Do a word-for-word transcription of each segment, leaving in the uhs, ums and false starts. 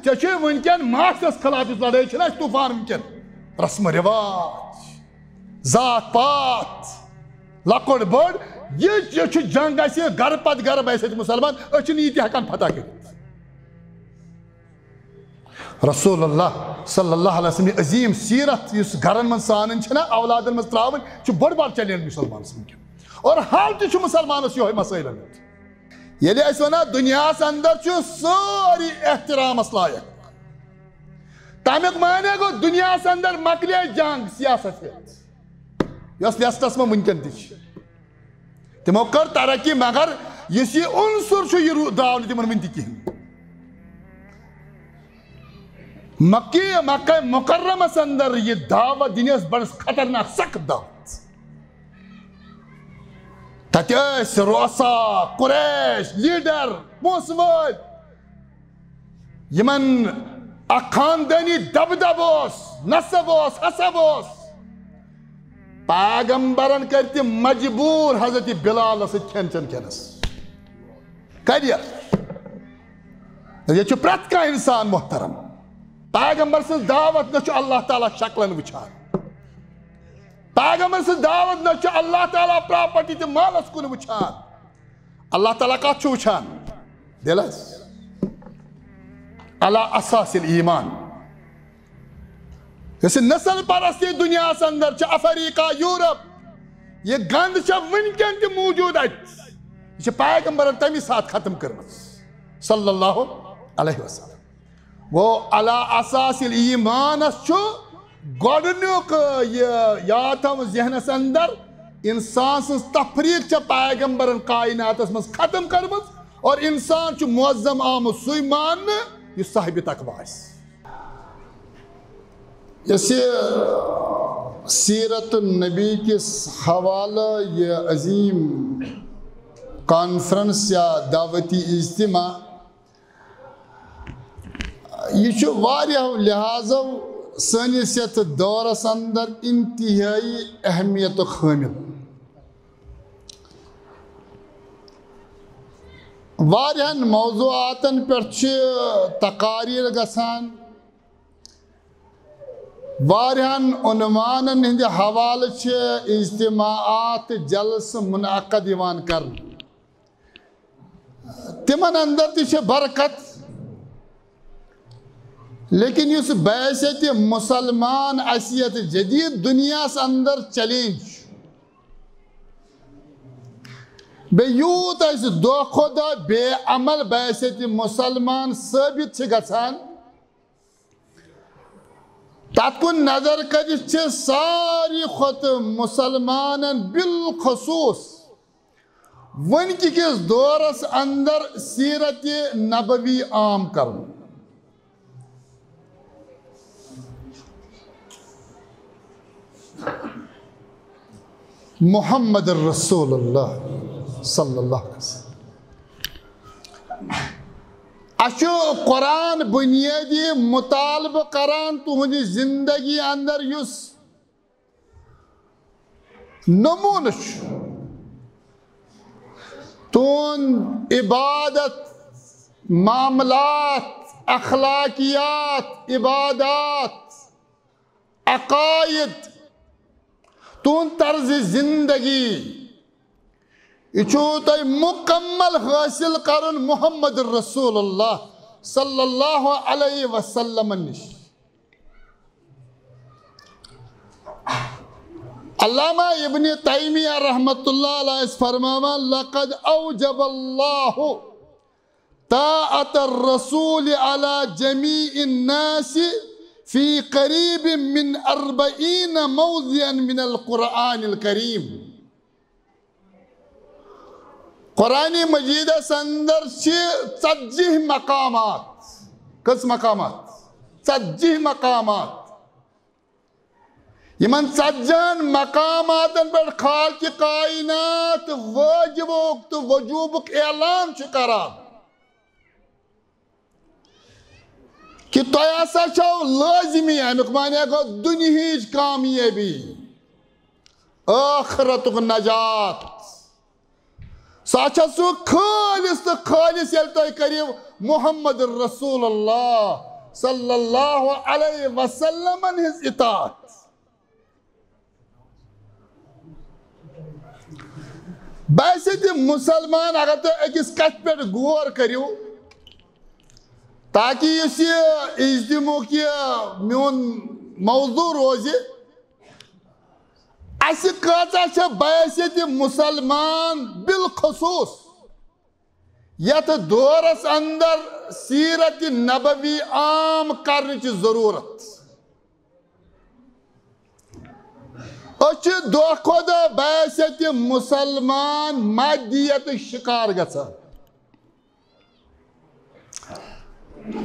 ژےٚ چھُے وٕنکٮ۪ن ماسٹرس خلاف یُس لڑٲے چھِ نہ اَسہِ طوفان وٕنکٮ۪ن، رسم و رواج، ذات پات، لۄکُٹ بٔڑ، یہِ، یہِ چھُ جنگ اَسہِ گرٕ پتہٕ گرٕ بحیثیت مسلمان، أسۍ چھِنہٕ یہِ تہِ ہٮ۪کان فتح کٔرِتھ۔ رسول اللہ صلی اللہ علیہ وسلم عظیم سیرت یُس گرن منٛز سانن چھِ نہ اولادن منٛز تراوٕنۍ، چھُ بوٚڑ بار چیلنج مسلمانس وٕنکٮ۪ن۔ اور حال تہِ چھُ مسلمانس یِہوٚے مسائل اندر۔ ییٚلہِ أسۍ وَنان دُنیاہَس اندر چھُ سٲری احترامَس لایق، تَمیُک معنی گوٚو دُنیاہَس اندر مۄکلے جنگ سیاست ہیٚتھ، یۄس لسٹَس منٛز وٕنکٮ۪ن تہِ چھِ۔ تِمو کٔر ترقی، مگر یُس یہِ عنصر چھُ، یہِ رو-، درٛاو نہٕ تِمن وٕنہِ تہِ کِہیٖنۍ۔ مکہ، مکہ مکرمس اندر یہِ دعوت دِنس بڑس خطرناک سخت دعوت۔ تتہِ ٲسۍ رؤسا، قریش، لیڈر، پونٛسہٕ وٲلۍ، یِمن اکھ خاندٲنی دبدب اوس، نسب اوس، حسب اوس۔ پیغمبرن کٔرۍ تِم مجبور حضرت بلالس سۭتۍ کھٮ۪ن چٮ۪ن کھٮ۪نس۔ کٔرۍ۔ ییٚتہِ چھُ پرٛٮ۪تھ کانٛہہ انسان محترم۔ پیغمبر سٕنٛز دعوت نہ چھُ اللہ تعالیٰ شکلن وٕچھان۔ پیغمبر سٕنٛز دعوت نہ چھُ اللہ تعالیٰ پراپرٹی تہٕ مالس کُن وٕچھان۔ اللہ تعالیٰ کتھ چھُ وٕچھان؟ دِلس۔ علی اساس الایمان۔ یۄس یہِ نسل پرستی دُنیاہس اندر چھِ، افریقہ، یورپ، یہِ گند چھےٚ وٕنکٮ۪ن تہِ موجود اتہِ۔ یہِ چھِ پیغمبرن تمی ساتہٕ ختم کٔرمٕژ، صلی اللہ علیہ وسلم۔ گوٚو، علی اساس الایمانس چھُ گۄڈٕنیُک یہِ یاد تھاوُن ذہنس اندر، انسان سٕنٛز تفریق چھےٚ پیغمبرن کائناتس منٛز ختم کٔرمٕژ، اور انسان چھُ معظم آمُت سُے ماننہٕ یُس صاحب تقوی آسہِ۔ یۄس یہِ سیرت النبی کِس حوالہٕ یہِ عظیٖم کانفرنس یا دعوتی اجتماع، یہِ چھُ واریاہو لحاظو سٲنِس یتھ دورس اندر انتہٲئی اہمیتُک حٲمل۔ واریاہن موضوعاتن پٮ۪ٹھ چھِ تقاریر گژھان، واریاہن عنوانن ہٕنٛدِ حوالہٕ چھِ اجتماعات تہٕ جلسہٕ منعقد یِوان کرنہٕ۔ تِمن اندر تہِ چھِ برکت، لیکن یُس بعثت مسلمان اسہِ یتھ جدید دنیاہس اندر چیلنج چھُ، بیٚیہِ یوٗت أسۍ دۄہ کھۄتہٕ دۄہ بے عمل بعثت مسلمان ثٲبت چھِ گژھان، تتھ کُن نظر کٔرِتھ چھِ ساروی کھۄتہٕ مسلمانن بالخصوص وٕنکہِ کِس دورس اندر سیرت نبوی عام کرُن۔ محمد رسول اللہ صلی اللہ علیہ وسلم۔ اَسہِ چھُ قرآن بنیٲدی مطالبہٕ کران تُہنٛدِ زندگی اندر یُس نمونہٕ چھُ، تُہُنٛد عبادت، معاملات، اخلاقیات، عبادات، عقائد، تُہُنٛد طرز زندگی، یہِ چھُو تۄہہِ مُکمل حٲصِل کرُن محمد رسول اللہ صلی اللہ علیہ وسلم نِش۔ علامہ ابن تیمیہ رحمۃ اللہ علیہ ٲسۍ فرماوان، لقد اوجب اللہ طاعت الرسول علی جمیع الناس فی قریب من اربعین موضعا من القرآن الکریم۔ قرآن مجیدس اندر چھِ ژتجی مقامات۔ کٔژ مقامات؟ ژتجی مقامات۔ یِمن ژتجی ہن مقاماتن پٮ۪ٹھ خالق کائنات واجبُک تہٕ وجوبُک اعلان چھُ کران۔ کہ تۄہہِ ہسا چھو لٲزمی، امیُک معنی گوٚو دُنیہٕچ کامیٲبی، ٲخرتُک نجات۔ سۄ چھےٚ سُہ خٲلص تہٕ خٲلص ییٚلہِ تُہۍ کٔرِو محمد رسول اللہ صلی اللہ علیہ وسلمن ہٕنٛز اطاعت۔ بحیثیت مسلمان اگر تُہۍ أکِس کتھِ پٮ۪ٹھ غور کٔرِو، تاکہِ یُس یہِ اجتماعُک یہِ میون موضوع روزِ، اسہِ کۭژاہ چھےٚ بحیثیت مسلمان بالخصوص یتھ دورس اندر سیرت نبوی عام کرنٕچ ضرورت؟ أسۍ چھِ دۄہ کھۄتہٕ دۄہ بحیثیت مسلمان مادیتٕچ شکار گژھان۔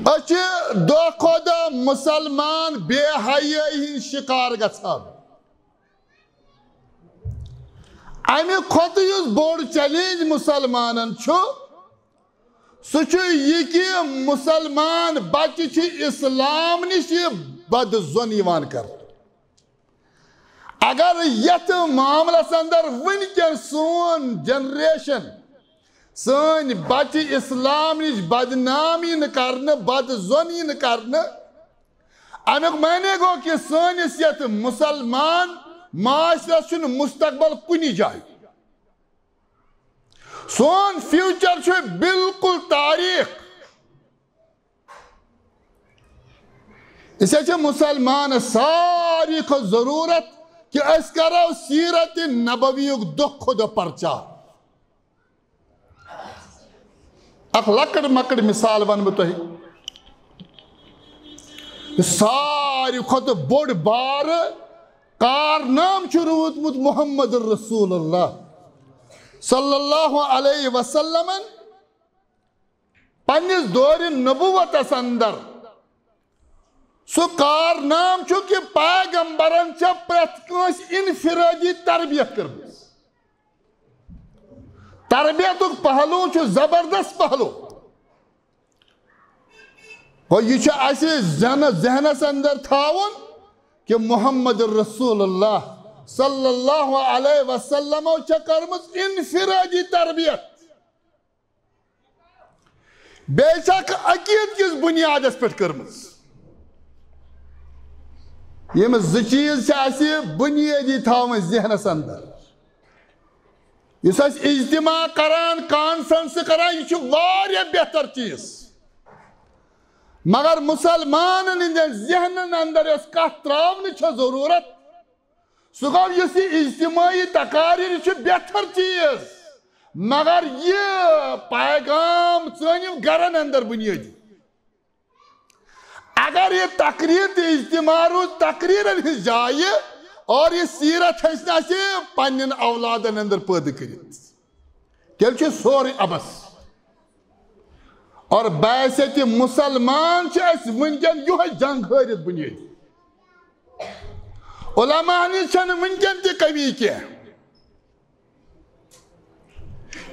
أسۍ چھِ دۄہ کھۄتہٕ دۄہ مسلمان بے حیٲیی ہٕنٛدۍ شکار گژھان۔ امہِ کھۄتہٕ یُس بوٚڑ چیلنج مسلمانن چھُ، سُہ چھُ یہِ کہِ مسلمان بچہِ چھِ اسلام نِش یہِ بد ظن یِوان کرنہٕ۔ اگر یتھ معاملس اندر وٕنکیٚن سون جنریشن، سٲنۍ بچہِ اسلام نِش بدنام یِن کرنہٕ، بد ظن یِن کرنہٕ، امیُک معنی گوٚو کہِ سٲنِس یتھ مسلمان معاشرس چھُنہٕ مستقبل کُنہِ جایہِ۔ سون فیوچر چھُ بالکل تاریخ۔ اسے چھِ مسلمان ساروی کھۄتہٕ ضرورت کہِ أسۍ کرو سیرت نبوی یُک دۄہ کھۄتہٕ دۄہ پرچار۔ اکھ لۄکٕٹ مۄکٕٹ مثال ونہٕ بہٕ تۄہہِ۔ ساروی کھۄتہٕ بوٚڑ بارٕ کارنامہٕ چھُ روٗدمُت محمد رسول اللہ صلی اللہ علیہ وسلمن پننِس دورِ نبوتس اندر۔ سُہ کارنامہٕ چھُ کہِ پیغمبرن چھےٚ پرٛٮ۪تھ کٲنٛسہِ انفرادی تربیت کٔرمٕژ۔ تربیتُک پہلو چھُ زبردست پہلو۔ گوٚو، یہِ چھُ اَسہِ ذہن-، ذہنس اندر تھاوُن کہِ محمد رسول اللہ صلی اللہ علیہ وسلمو چھےٚ کٔرمٕژ انفرادی تربیت۔ بیٚیہِ چھکھ عقیٖدٕ کِس بُنیادس پٮ۪ٹھ کٔرمٕژ۔ یِم زٕ چیٖز چھِ اَسہِ بُنیٲدی تھاوٕنۍ ذہنس اندر۔ یُس أسۍ اجتماع کران، کانفرنس کران، یہِ چھُ واریاہ بہتر چیٖز۔ مگر مسلمانن ہٕنٛدٮ۪ن ذہنن اندر یۄس کتھ تراونٕچ چھےٚ ضروٗرت، سُہ گوٚو یُس یہِ اجتماعی تقاریر چھُ بہتر چیٖز، مگر یہِ پیغام ژٲنِو گرن اندر بُنیٲدی۔ اگر یہِ تقریر تہٕ اجتماع روٗز تقریرن ہٕنٛز جایہِ اور یہِ سیرت ہیٚچھ نہٕ اَسہِ پننٮ۪ن اولادن اندر پٲدٕ کٔرِتھ، تیٚلہِ چھُ سورُے عبث۔ اور بحیثیت مسلمان چھِ اَسہِ وٕنکٮ۪ن یِہوٚے جنگ ہٲرِتھ بُنیٲدی۔ علماہن نِش چھَنہٕ وٕنکٮ۪ن تہِ کمی کینٛہہ۔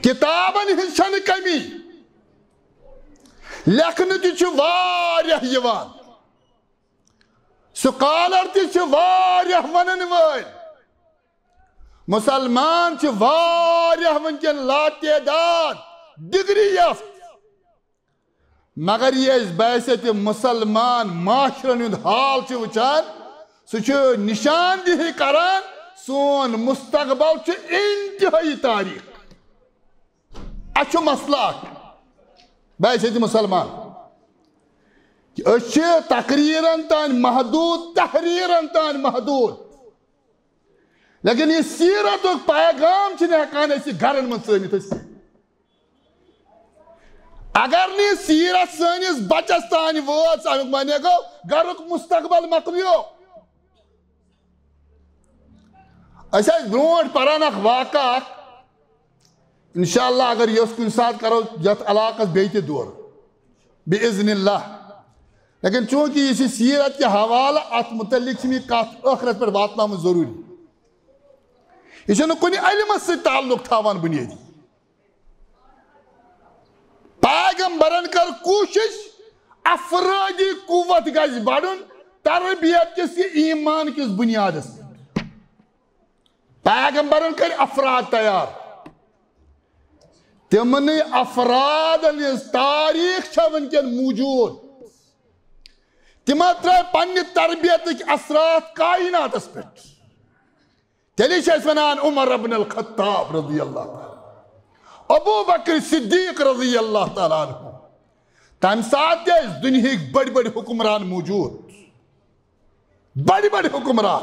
کِتابن ہٕنٛز چھَنہٕ کمی۔ لیکھنہٕ تہِ چھُ واریاہ یِوان۔ سکالر تہِ چھِ واریاہ وَنَن وٲلۍ۔ مسلمان چھِ واریاہ وٕنکٮ۪ن لاتعداد ڈگری یافتہٕ۔ مگر یہِ أسۍ بحیثیت مسلمان معاشرن ہُنٛد حال چھِ وٕچھان، سُہ چھُ نشان دہی کران سون مستقبل چھُ انتہٲئی تاریخ۔ اَسہِ چھُ مسئلہٕ اکھ بحیثیت مسلمان، أسۍ چھِ تقریرن تام محدود، تحریرن تام محدود، لیکن یہِ سیرتُک پیغام چھِنہٕ ہٮ۪کان أسۍ یہِ گرن منٛز ژٲنِتھ أسۍ کینٛہہ۔ اگر نہٕ یہِ سیرت سٲنِس بچس تام وٲژ، امیُک معنی گوٚو گرُک مستقبل مۄکلیو۔ أسۍ ٲسۍ برونٛٹھ پران اکھ واقعہ اکھ، انشاءاللہ اگر یہِ اوس کُنہِ ساتہٕ کرو یتھ علاقس بیٚیہِ تہِ دورٕ، باذن اللہ۔ لیکن چونکہ یہِ چھِ سیرت کہِ حوالہٕ، اتھ متعلق چھِ مےٚ یہِ کتھ ٲخرس پٮ۪ٹھ واتناوٕنۍ ضروٗری۔ یہِ چھُنہٕ کُنہِ علمس سۭتۍ تعلق تھاوان بُنیٲدی۔ پیغمبرن کٔر کوٗشش افرٲدی قوت گژھِ بڑُن تربیت کِس یہِ ایمان کِس بُنیادس پٮ۪ٹھ۔ پیغمبرن کٔرۍ افراد تیار۔ تِمنٕے افرادن ہٕنٛز تاریخ چھےٚ وٕنکٮ۪ن موجود۔ تِمو ترٲے پننہِ تربیتٕکۍ اثرات کائناتس پٮ۪ٹھ۔ تیٚلہِ چھِ أسۍ ونان عمر ابن الخطاب رضی اللہ تعالیٰ، ابو بکر صدیق رضی اللہ تعالیٰ عنہ۔ تمہِ ساتہٕ تہِ ٲسۍ دُنیہٕکۍ بٔڑۍ بٔڑۍ حکمران موجود، بٔڑۍ بٔڑۍ حکمران۔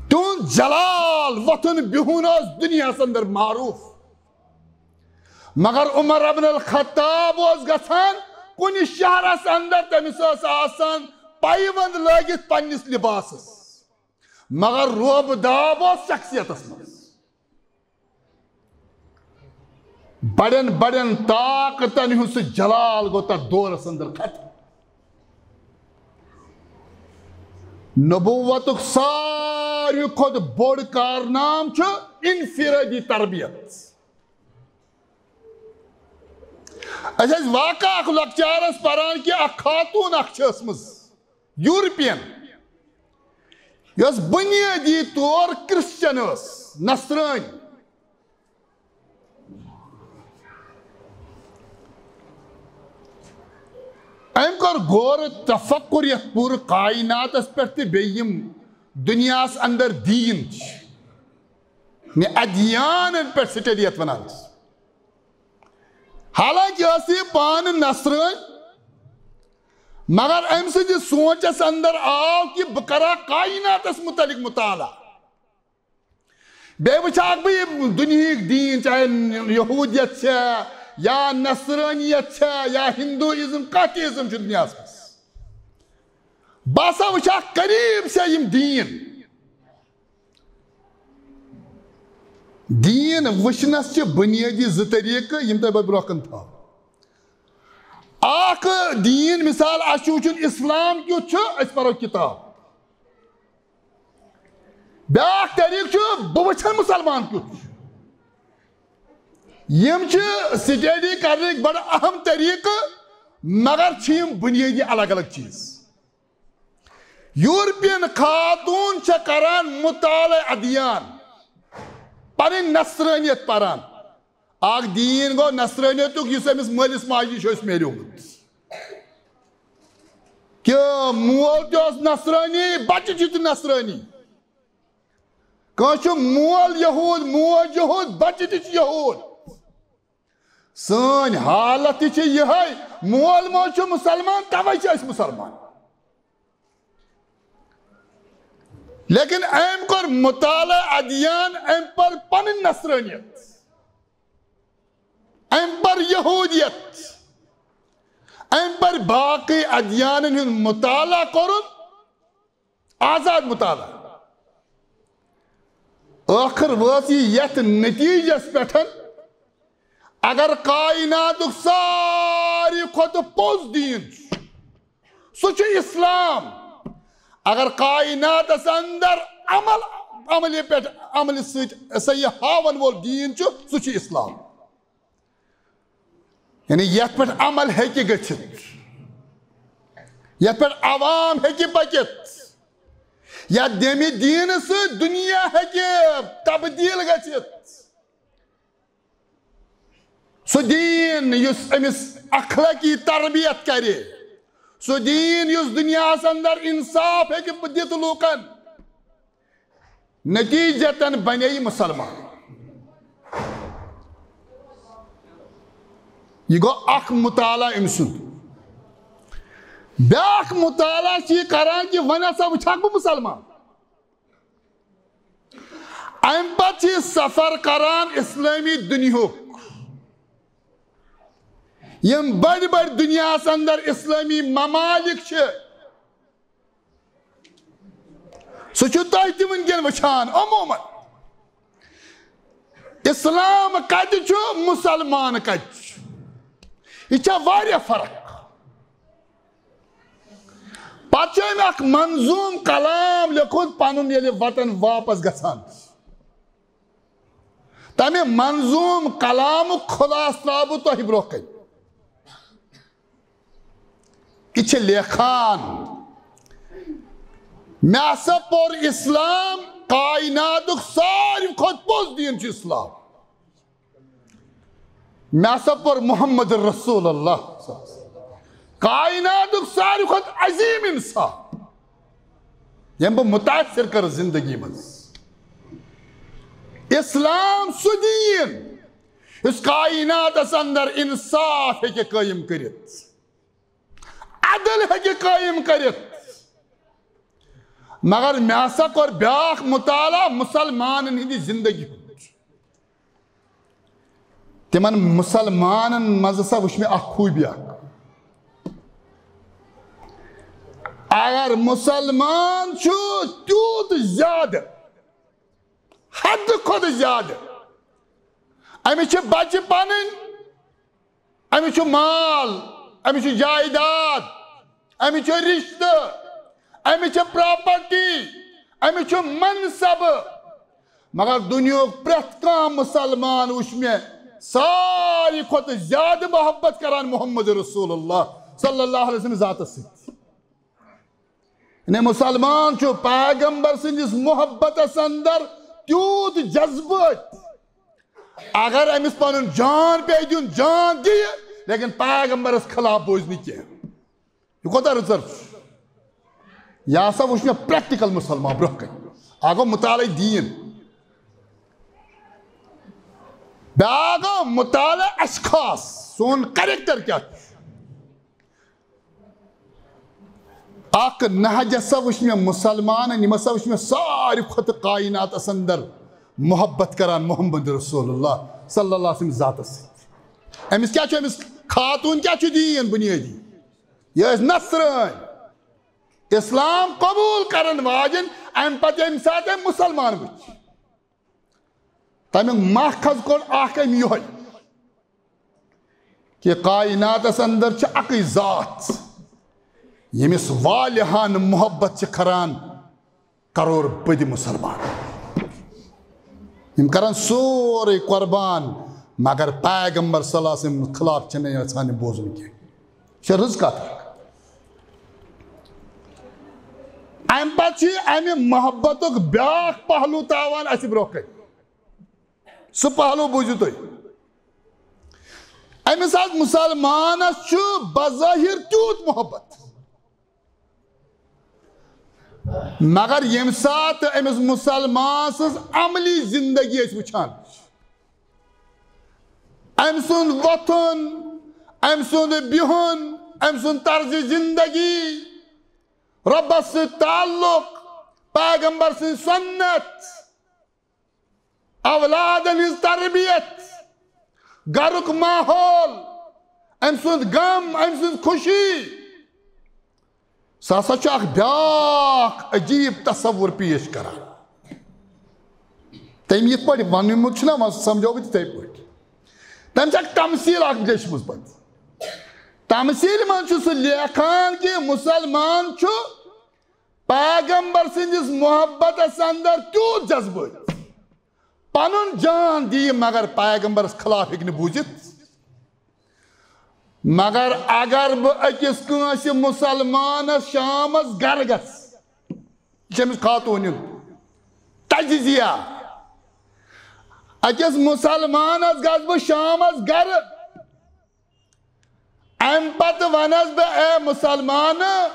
تِہُنٛد جلال، وۄتھُن بِہُن اوس دُنیاہس اندر معروف۔ مگر عمر ابن الخطاب اوس گژھان کُنہِ شہرس اندر، تٔمِس ٲس آسان پیوند لٲگِتھ پننِس لباسس، مگر روب داب اوس شخصیتس منٛز۔ بڑٮ۪ن بڑٮ۪ن طاقتن ہُنٛد سُہ جلال گوٚو تتھ دورس اندر ختم۔ نبوتُک ساروی کھۄتہٕ بوٚڑ کارنامہٕ چھُ انفرادی تربیت۔ أسۍ ٲسۍ واقعہ اکھ لۄکچارس پران کہِ اکھ خاتوٗن اکھ چھِ ٲسمٕژ یورپین، یۄس بنیٲدی طور کرسچن ٲس، نصرٲنۍ۔ أمۍ کوٚر غور تفکر یتھ پوٗرٕ کائناتس پٮ۪ٹھ تہٕ بیٚیہِ یِم دُنیاہس اندر دیٖن چھِ، یعنی ادیانن پٮ۪ٹھ سٹڈی یتھ ونان چھِ۔ حالانکہ ٲس یہِ پانہٕ نصرٲنۍ، مگر أمۍ سٕنٛدِس سونٛچس اندر آو کہِ بہٕ کرٕ ہا کائناتس متعلق مطالعہ۔ بیٚیہِ وٕچھاکھ بہٕ یہِ دُنیہٕکۍ دیٖن، چاہے یہوٗدیت چھےٚ یا نصرٲنیت چھےٚ یا ہندوٗازم، کانٛہہ تہِ ازم چھُ دُنیاہس منٛز۔ بہٕ ہسا وٕچھاکھ قریب سے یِم دیٖن۔ دیٖن وٕچھنس چھِ بُنیٲدی زٕ طریٖقہٕ، یِم تۄہہِ بہٕ برونٛہہ کُن تھاوٕ۔ اکھ دیٖن، مثال، اَسہِ چھُ وٕچھُن اسلام کیُتھ چھُ، أسۍ پرو کِتاب۔ بیٛاکھ طریٖقہٕ چھُ، بہٕ وٕچھن مُسلمان کیُتھ چھُ۔ یِم چھِ سٹڈی کرنٕکۍ بڑٕ اہم طریٖقہٕ، مگر چھِ یِم بُنیٲدی الگ الگ چیٖز۔ یورپین خاتون چھےٚ کران مطالعہ ادیان، پنٕنۍ نصرٲنیت پران۔ اکھ دیٖن گوٚو نصرٲنیتُک، یُس أمِس مٲلِس ماجہِ نِش اوس میلیومُت۔ کہِ مول تہِ اوس نصرٲنی، بچہِ چھِ تہِ نصرٲنی۔ کٲنٛسہِ چھُ مول یہوٗد، موج یہوٗد، بچہِ تہِ چھِ یہوٗد۔ سٲنۍ حالت تہِ چھِ یِہے، مول موج چھُ مُسلمان، توے چھِ أسۍ مُسلمان۔ لیکن أمۍ کوٚر مطالعہ ادیان، أمۍ پٔر پنٕنۍ نصرٲنیت، أمۍ پٔر یہوٗدیت، أمۍ پٔر باقٕے ادیانن ہُنٛد مطالعہ کوٚرُن، آزاد مطالعہ۔ ٲخر وٲژ یہِ یتھ نتیجس پٮ۪ٹھ، اگر کائناتُک ساروی کھۄتہٕ پوٚز دیٖن چھُ، سُہ چھُ اسلام۔ اگر کائناتس اندر عمل، عملہِ پٮ۪ٹھ، عملہِ سۭتۍ صحیح ہاون وول دیٖن چھُ، سُہ چھُ اسلام۔ یعنی یتھ پٮ۪ٹھ عمل ہیٚکہِ گٔژھِتھ، یتھ پٮ۪ٹھ عوام ہیٚکہِ پٔکِتھ، یتھ دیمہِ دیٖنہٕ سۭتۍ دُنیا ہیٚکہِ تبدیل گٔژھِتھ۔ سُہ دیٖن یُس أمِس اخلٲقی تربیت کرِ، سُہ دیٖن یُس دُنیاہس اندر انصاف ہیٚکہِ دِتھ لوٗکن، نتیجتاً بنے یہِ مُسلمان۔ یہِ گوٚو اکھ مطالعہ أمۍ سُنٛد۔ بیٛاکھ مطالعہ چھِ یہِ کران کہِ وۄنۍ ہسا وٕچھکھ بہٕ مُسلمان۔ اَمہِ پتہٕ چھِ یہِ سفر کران اسلٲمی دُنیاہُک۔ یِم بٔڑۍ بٔڑۍ دُنیاہَس اندر اسلٲمی ممالک چھِ، سُہ چھُ تۄہہِ تہِ وٕنکیٚن وٕچھان۔ عموماً، اسلام کتہِ چھُ، مسلمان کتہِ چھُ، یہِ چھےٚ واریاہ فرق۔ پتہٕ چھُ أمۍ اکھ منظوم کلام لیوٚکھمُت پنُن، ییٚلہِ وطن واپس گژھان چھُ۔ تمہِ منظوم کلامُک خلاصہٕ ترٛاوٕ بہٕ تۄہہِ برونٛہہ کنہِ۔ یہِ چھِ لیکھان، مےٚ ہسا پوٚر اسلام، کائناتُک ساروی کھۄتہٕ پوٚز دیٖن چھُ اسلام۔ مےٚ ہسا پوٚر محمد رسول اللہ۔ کائناتُک ساروی کھۄتہٕ عظیٖم انسان، ییٚمۍ بہٕ متاثر کٔرٕس زندگی منٛز۔ اسلام سُہ دیٖن یُس کائناتس اندر انصاف ہیٚکہِ قٲیِم کٔرِتھ، عدل ہیٚکہِ قٲیِم کٔرِتھ۔ مگر مےٚ ہسا کوٚر بیٛاکھ مطالعہ مسلمانن ہٕنٛدِ زندگی ہُنٛد۔ تِمن مسلمانن منٛز ہسا وٕچھ مےٚ اکھ خوٗبی اکھ۔ اگر مسلمان چھُ تیوٗت زیادٕ، حد کھۄتہٕ زیادٕ، أمِس چھِ بچہِ پنٕنۍ، أمِس چھُ مال، أمِس چھُ جائیداد، أمِس چھُ رشتہٕ، أمِس چھِ پراپرٹی، أمِس چھُ منصب۔ مگر دُنیاہُک پرٛٮ۪تھ کانٛہہ مسلمان وٕچھ مےٚ ساروی کھۄتہٕ زیادٕ محبت کران محمد رسول اللہ صلی اللہ علیہ وسلم ذاتس سۭتۍ۔ یعنی مسلمان چھُ پیغمبر سٕنٛدِس محبتس اندر تیوٗت جذبہٕ، اگر أمِس پنُن جان پیٚیہِ دیُن، جان دِیہِ، لیکن پیغمبرس خلاف بوزِ نہٕ کینٛہہ۔ یہِ کوٗتاہ رٕژر چھُ۔ یہِ ہسا وٕچھ مےٚ پریکٹیکل مسلمان برونٛہہ کنہِ۔ اکھ گوٚو مطالعہ دیٖن، بیٛاکھ گوٚو مطالعہ اشخاص، سون کریکٹر کیٛاہ چھُ۔ اکھ نہج ہسا وٕچھ مےٚ مسلمانن، یِم ہسا وٕچھ مےٚ ساروی کھۄتہٕ کائناتس اندر محبت کران محمد رسول اللہ صلی اللہ علیہ وسلم ذاتس سۭتۍ۔ أمِس کیٛاہ چھُ؟ أمِس خاتوٗن کیٛاہ چھُ دیٖن بُنیٲدی؟ یہِ ٲسۍ نصرٲنۍ، اسلام قبول کرن واجٮ۪ن، امہِ پتہٕ ییٚمہِ ساتہٕ أمۍ مسلمان وٕچھ۔ تمیُک ماخذ کوٚر اکھ أمۍ یِہوٚے کہِ کائناتس اندر چھِ اکٕے ذات، ییٚمِس والیاہن محبت چھِ کران کرور بٔدِ مسلمان۔ یِم کران سورُے قربان، مگر پیغمبر صلی اللہ علیہ وسلم خلاف چھِنہٕ یژھان یہِ بوزُن کینٛہہ۔ چھِ رٕژ کتھ اکھ۔ امہِ پتہٕ چھُ امہِ محبتُک بیٛاکھ پہلو تاوان اسہِ برونٛہہ کنہِ۔ سُہ پہلو بوٗزِو تُہۍ۔ أمِس حظ مسلمانس چھُ بظٲہر تیوٗت محبت، مگر ییٚمہِ ساتہٕ أمِس مسلمان سٕنٛز عملی زندگی أسۍ وٕچھان، أمۍ سُنٛد وۄتھُن، أمۍ سُنٛد بِہُن، أمۍ سُنٛد طرزِ زندگی، رۄبس سۭتۍ تعلق، پیغمبر سٕنٛز سنت، اولادن ہٕنٛز تربیت، گرُک ماحول، أمۍ سُنٛد غم، أمۍ سٕنٛز خوشی، سُہ ہسا چھُ اکھ بیٛاکھ عجیٖب تصور پیش کران۔ تٔمۍ یِتھ پٲٹھۍ ووٚنمُت چھُنہ، وۄنۍ سمجھو بہٕ تِتھے پٲٹھۍ۔ تٔمۍ چھِ اکھ تمثیٖل اکھ لیچھمٕژ پتہٕ۔ تمثیٖل منٛز چھُ سُہ لیکھان کہِ مسلمان چھُ پیغمبر سٕنٛدِس محبتس اندر تیوٗت جذبٲتی، پنُن جان دِیہِ مگر پیغمبرس خلاف ہیٚکہِ نہٕ بوٗزِتھ۔ مگر اگر بہٕ أکِس کٲنٛسہِ مسلمانس شامس گرٕ گژھٕ، یہِ چھِ أمِس خاتوٗن ہُنٛد تجزیہ، أکِس مسلمانس گژھٕ بہٕ شامس گرٕ، امہِ پتہٕ ونس بہٕ، اے مسلمانہٕ،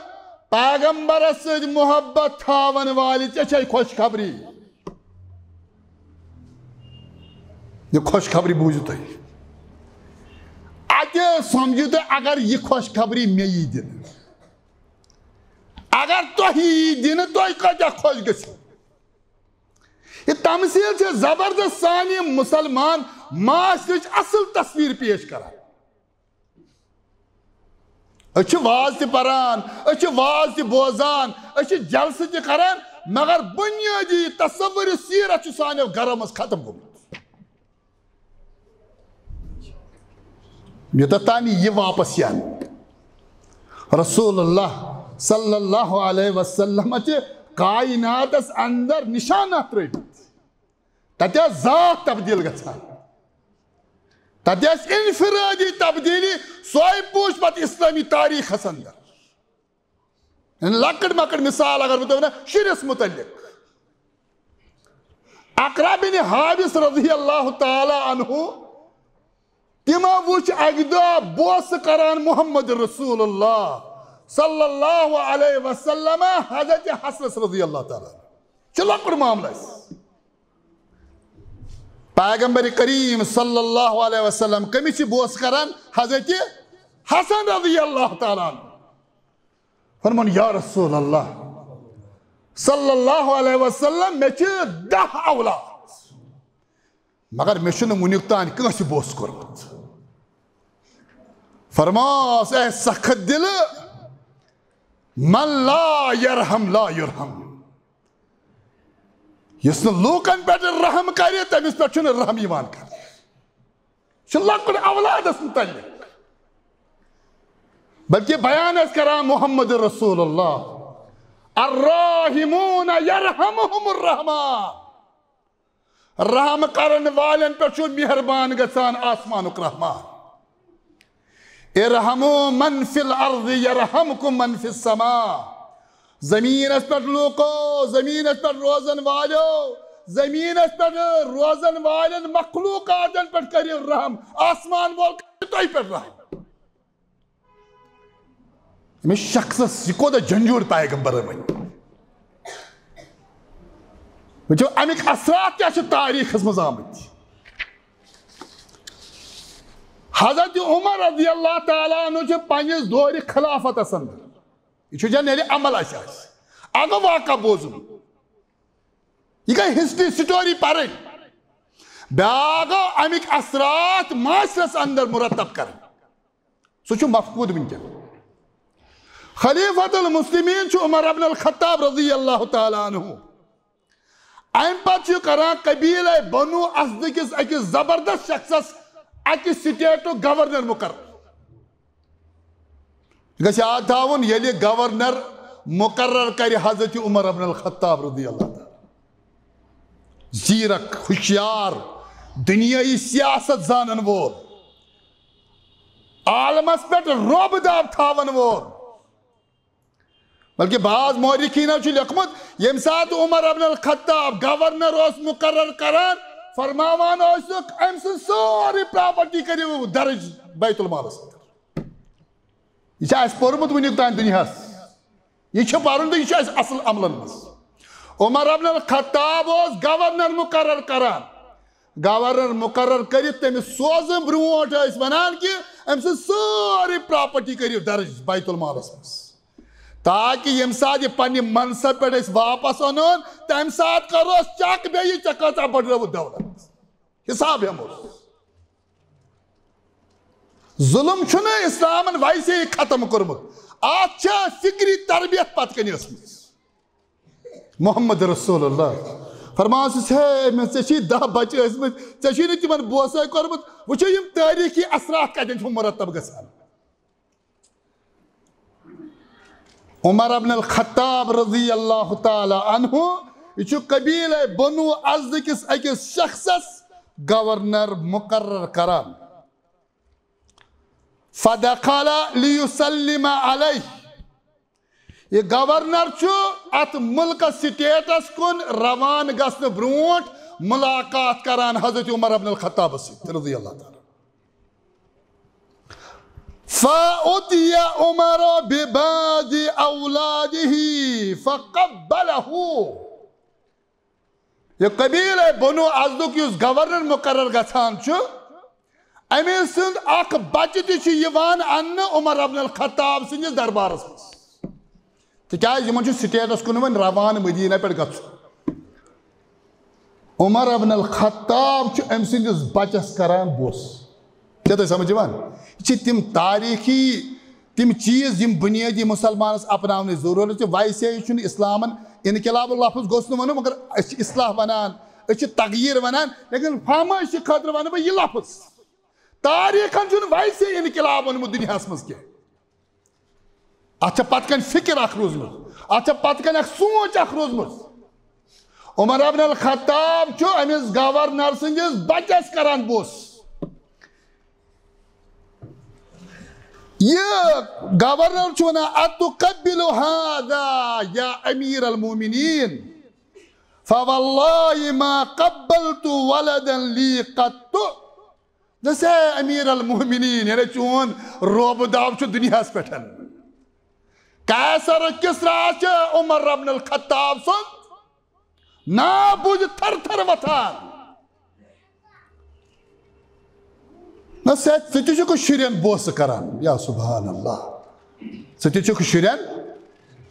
پیغمبرس سۭتۍ محبت تھاون والہِ، ژےٚ چھے خۄشخبری۔ یہِ خۄشخبری بوٗزِو تُہۍ۔ اتہِ سمجھِو تُہۍ، اگر یہِ خۄشخبری مےٚ یی دِنہٕ، اگر تۄہہِ یی دِنہٕ، تُہۍ کۭتیاہ خۄش گٔژھِو؟ یہِ تمثیل چھِ زبردست سانہِ مسلمان معاشرٕچ اصل تصویر پیش کران۔ أسۍ چھِ واز تہِ پران، أسۍ چھِ واز تہِ بوزان، أسۍ چھِ جلسہٕ تہِ کران، مگر بنیٲدی تصور سیرت چھُ سانیو گرو منٛز ختم گوٚمُت۔ یوٚتتھ تام یہِ واپس یِن، رسول اللہ صلی اللہ علیہ وسلم چھِ کائناتس اندر نشانات ترٲومٕتۍ۔ تتہِ ٲس ذات تبدیل گژھان، تتہِ ٲس انفرادی تبدیلی۔ سۄے وٕچھ پتہٕ اسلامی تاریخس اندر۔ یعنی لۄکٕٹ مۄکٕٹ مثال اگر بہٕ تۄہہِ ونہٕ شُرِس متعلق، اقرع بن حابس رضی اللہ تعالیٰ عنہ تِمو وُچھ اکہِ دۄہ بوسہٕ کران محمد رسول اللہ صلی اللہ علیہ وسلم حضرت حسنس رضی اللہ تعالیٰ عنہ۔ چھُ لۄکُٹ معاملہٕ اَسہِ۔ پیغمبر کریم صلی اللہ علیہ وسلم کٔمِس چھِ بوسہٕ کران؟ حضرت حسن رضی اللہ تعالیٰ عنہ۔ فرمون، یا رسول اللہ صلی اللہ علیہ وسلم، مےٚ چھِ دَہ اولاد، مگر مےٚ چھُنہٕ وُنیُک تام کٲنٛسہِ بوسہٕ کوٚرمُت۔ فرماس، اے سخت دل، من لا یرحم لا یرحم، یُس نہٕ لوٗکن پٮ۪ٹھ رحم کرِ، تٔمِس پٮ۪ٹھ چھُنہٕ رحم یِوان کرنہٕ۔ چھُ لۄکُٹ اولادس متعلق، بلکہ بیان ٲسۍ کران محمد رسول اللہ، الراحمون یرحمہم الرحمان، رحم کرن والٮ۪ن پٮ۪ٹھ چھُ مہربان گژھان آسمانُک رحمان۔ ارحموا من فی الارض یرحمکم من فی السماء۔ زمینس پٮ۪ٹھ لوٗکو، زمینس پٮ۪ٹھ روزن والیو، زمینس پٮ۪ٹھ روزن والٮ۪ن مخلوقاتن پٮ۪ٹھ کٔرِو رحم، آسمان وول کرِ تۄہہِ پٮ۪ٹھ رحم۔ أمِس شخصس یہِ کوٗتاہ جنجوٗر پیغمبر وۄنۍ۔ وٕچھو، اَمِکۍ اثرات کیٛاہ چھِ تاریٖخس منٛز آمٕتۍ۔ حضرت عمر رضی اللہ تعالیٰ عنہ چھِ پننِس دورِ خلافتس اندر، یہِ چھُ جن ییٚلہِ عمل اَسہِ آسہِ، اَکھ گوٚو واقعہ بوزُن، یہِ گٔے ہسٹری سٹوری پرٕنۍ، بیٛاکھ گوٚو اَمِکۍ اثرات معاشرس اندر مرتب کرٕنۍ۔ سُہ چھُ مفقود وٕنکیٚن۔ خلیفۃ المسلمین چھُ عمر ابن الخطاب رضی اللہ تعالیٰ عنہ۔ امہِ پتہٕ چھُ کران قبیلہ بنو اسد کِس أکِس زبردست شخصس اکہِ سٹیٹُک گورنر مقرر۔ یہِ گژھِ یاد تھاوُن، ییٚلہِ گورنر مقرر کرِ حضرت عمر ابن الخطاب رضی اللہ تعالیٰ، زیرک، ہوشیار، دنیائی سیاست زانن وول، عالمس پٮ۪ٹھ رعب داب تھاون وول۔ بلکہ بعض مورخینو چھُ لیوٚکھمُت، ییٚمہِ ساتہٕ عمر ابن الخطاب گورنر اوس مقرر کران، فرماوان اوسُکھ، أمۍ سٕنٛز سٲرٕے پراپرٹی کٔرِو درج بیت المالس اندر۔ یہِ چھُ اَسہِ پوٚرمُت وٕنیُک تام دُنیاہَس۔ یہِ چھُ پَرُن تہٕ یہِ چھُ اَسہِ اَصٕل عملن منٛز۔ عمر ابن الخطاب اوس گورنر مقرر کران۔ گورنر مقرر کٔرِتھ تٔمِس سوزُن برونٛٹھ ٲسۍ وَنان کہِ أمۍ سٕنٛز سٲرٕے پراپرٹی کٔرِو درج بیت المالَس منٛز، تاکہِ ییٚمہِ ساتہٕ یہِ پننہِ منصب پٮ۪ٹھ أسۍ واپس اَنون، تَمہِ ساتہٕ کَروس چیک بیٚیہِ، ژےٚ کۭژاہ بٔڈرٲوٕتھ دولت۔ حساب ہٮ۪مو۔ ظلم چھُنہٕ اسلامن ویسے ختم کوٚرمُت، اتھ چھےٚ فکری تربیت پتہٕ کنہِ ٲسمٕژ۔ محمد رسول اللہ فرماوان چھُس، ہے، مےٚ، ژےٚ چھی دَہ بچہِ ٲسمٕتۍ، ژےٚ چھی نہٕ تِمن بوسے کوٚرمُت۔ وٕچھِو، یِم تٲریٖخی اثرات کتٮ۪ن چھِ مرتب گژھان۔ عمر ابن الخطاب رضی اللہ تعالیٰ عنہ، یہِ چھُ قبیلہ بنو ازد کِس أکِس شخصس گورنر مقرر کران۔ فدخل لیسلم علیہ۔ یہِ گورنر چھُ اتھ ملکس، سٹیٹس کُن روانہٕ گژھنہٕ برونٛٹھ ملاقات کران حضرت عمر ابن الخطابس سۭتۍ رضی اللہ تعالیٰ۔ فأتي عمر ببعض أولاده فقبله۔ یہِ قبیلہ بنو ازدُک یُس گورنر مقرر گژھان چھُ، أمۍ سُنٛد اکھ بچہٕ تہِ چھُ یِوان اننہٕ عمر ابن الخطاب سٕنٛدِس دربارس منٛز۔ تِکیٛازِ یِمن چھُ سٹیٹس کُن وۄنۍ روانہٕ مدینہ پٮ۪ٹھ گژھُن۔ عمر ابن الخطاب چھُ أمۍ سٕنٛدِس بچس کران بوس۔ چھےٚ تۄہہِ سمجھ یِوان؟ یہِ چھِ تِم تاریٖخی، تِم چیٖز، یِم بُنیٲدی مُسلمانس اپناونٕچ ضروٗرت چھِ۔ ویسے چھُنہٕ اسلامن انقلاب لفظ گوٚژھ نہٕ ونُن، مگر أسۍ چھِ اصلاح ونان، أسۍ چھِ تغییر ونان، لیکن فرمٲیشہِ خٲطرٕ ونہٕ بہٕ یہِ لفظ۔ تاریٖخن چھُنہٕ ویسے انقلاب ووٚنمُت دُنیاہس منٛز کینٛہہ۔ اتھ چھےٚ پتہٕ کنہِ فکر اکھ روٗزمٕژ، اتھ چھےٚ پتہٕ کنہِ اکھ سونچ اکھ روٗزمٕژ۔ عمر ابن الخطاب چھُ أمِس گورنر سٕنٛدِس بچس کران بوس۔ یہِ گورنر چھُ ونان، "اتقبل هذا یا امیر المومنین؟ فواللہ ما قبلت ولدا لی قط۔" دوٚپُس، "اے امیر المومنین، یعنی چون رعب دعو چھُ دُنیاہس پٮ۪ٹھ۔ قیصر کسرا چھُ عمر ابن الخطاب سُنٛد ناو بوٗزِتھ تھر تھر وۄتھان۔" نہ، ژٕ، ژٕ تہِ چھُکھ شُرٮ۪ن بوسہٕ کران۔ یا سبحان اللہ، ژٕ تہِ چھُکھ شُرٮ۪ن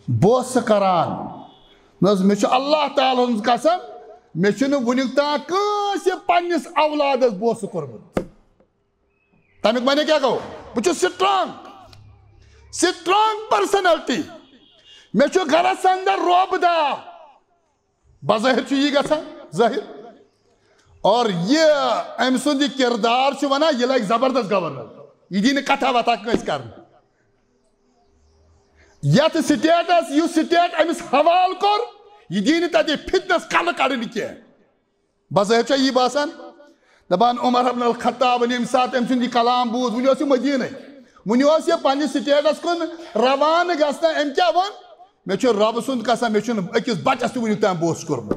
بوسہٕ کران۔ نہ حظ، مےٚ چھُ اللہ تعالیٰ ہٕنٛز قسم، مےٚ چھُنہٕ وُنیُک تام کٲنٛسہِ پننِس اولادس بوسہٕ کوٚرمُت۔ تَمیُک معنی کیٛاہ گوٚو؟ بہٕ چھُس strong، strong personality۔ مےٚ چھُ گرس اندر رعب دعو۔ بظٲہِر چھُ یی گژھان ظٲہِر۔ اور یہِ أمۍ سُنٛد یہِ کِردار چھُ وَنان، یہِ لَگہِ زبردست گورنر۔ یہِ دی نہٕ کَتھا وَتھا کٲنٛسہِ کَرنہٕ۔ یَتھ stateس، یُس state أمِس حوالہٕ کوٚر، یہِ دی نہٕ تَتہِ فتنس کَلہٕ کَڑنہٕ کینٛہہ۔ بظٲہِر چھا یی باسان؟ دَپان، عمر ابن الخطابن ییٚمہِ ساتہٕ أمۍ سُنٛد یہِ کلام بوٗز، وُنہِ اوس یہِ مدیٖنَے، وُنہِ اوس یہِ پننِس stateس کُن روانہٕ گژھنہٕ۔ أمۍ کیٛاہ ووٚن؟ "مےٚ چھُ رۄبہٕ سُنٛد قسم، مےٚ چھُنہٕ أکِس بچس تہِ وُنیُک تام بوسہٕ کوٚرمُت۔"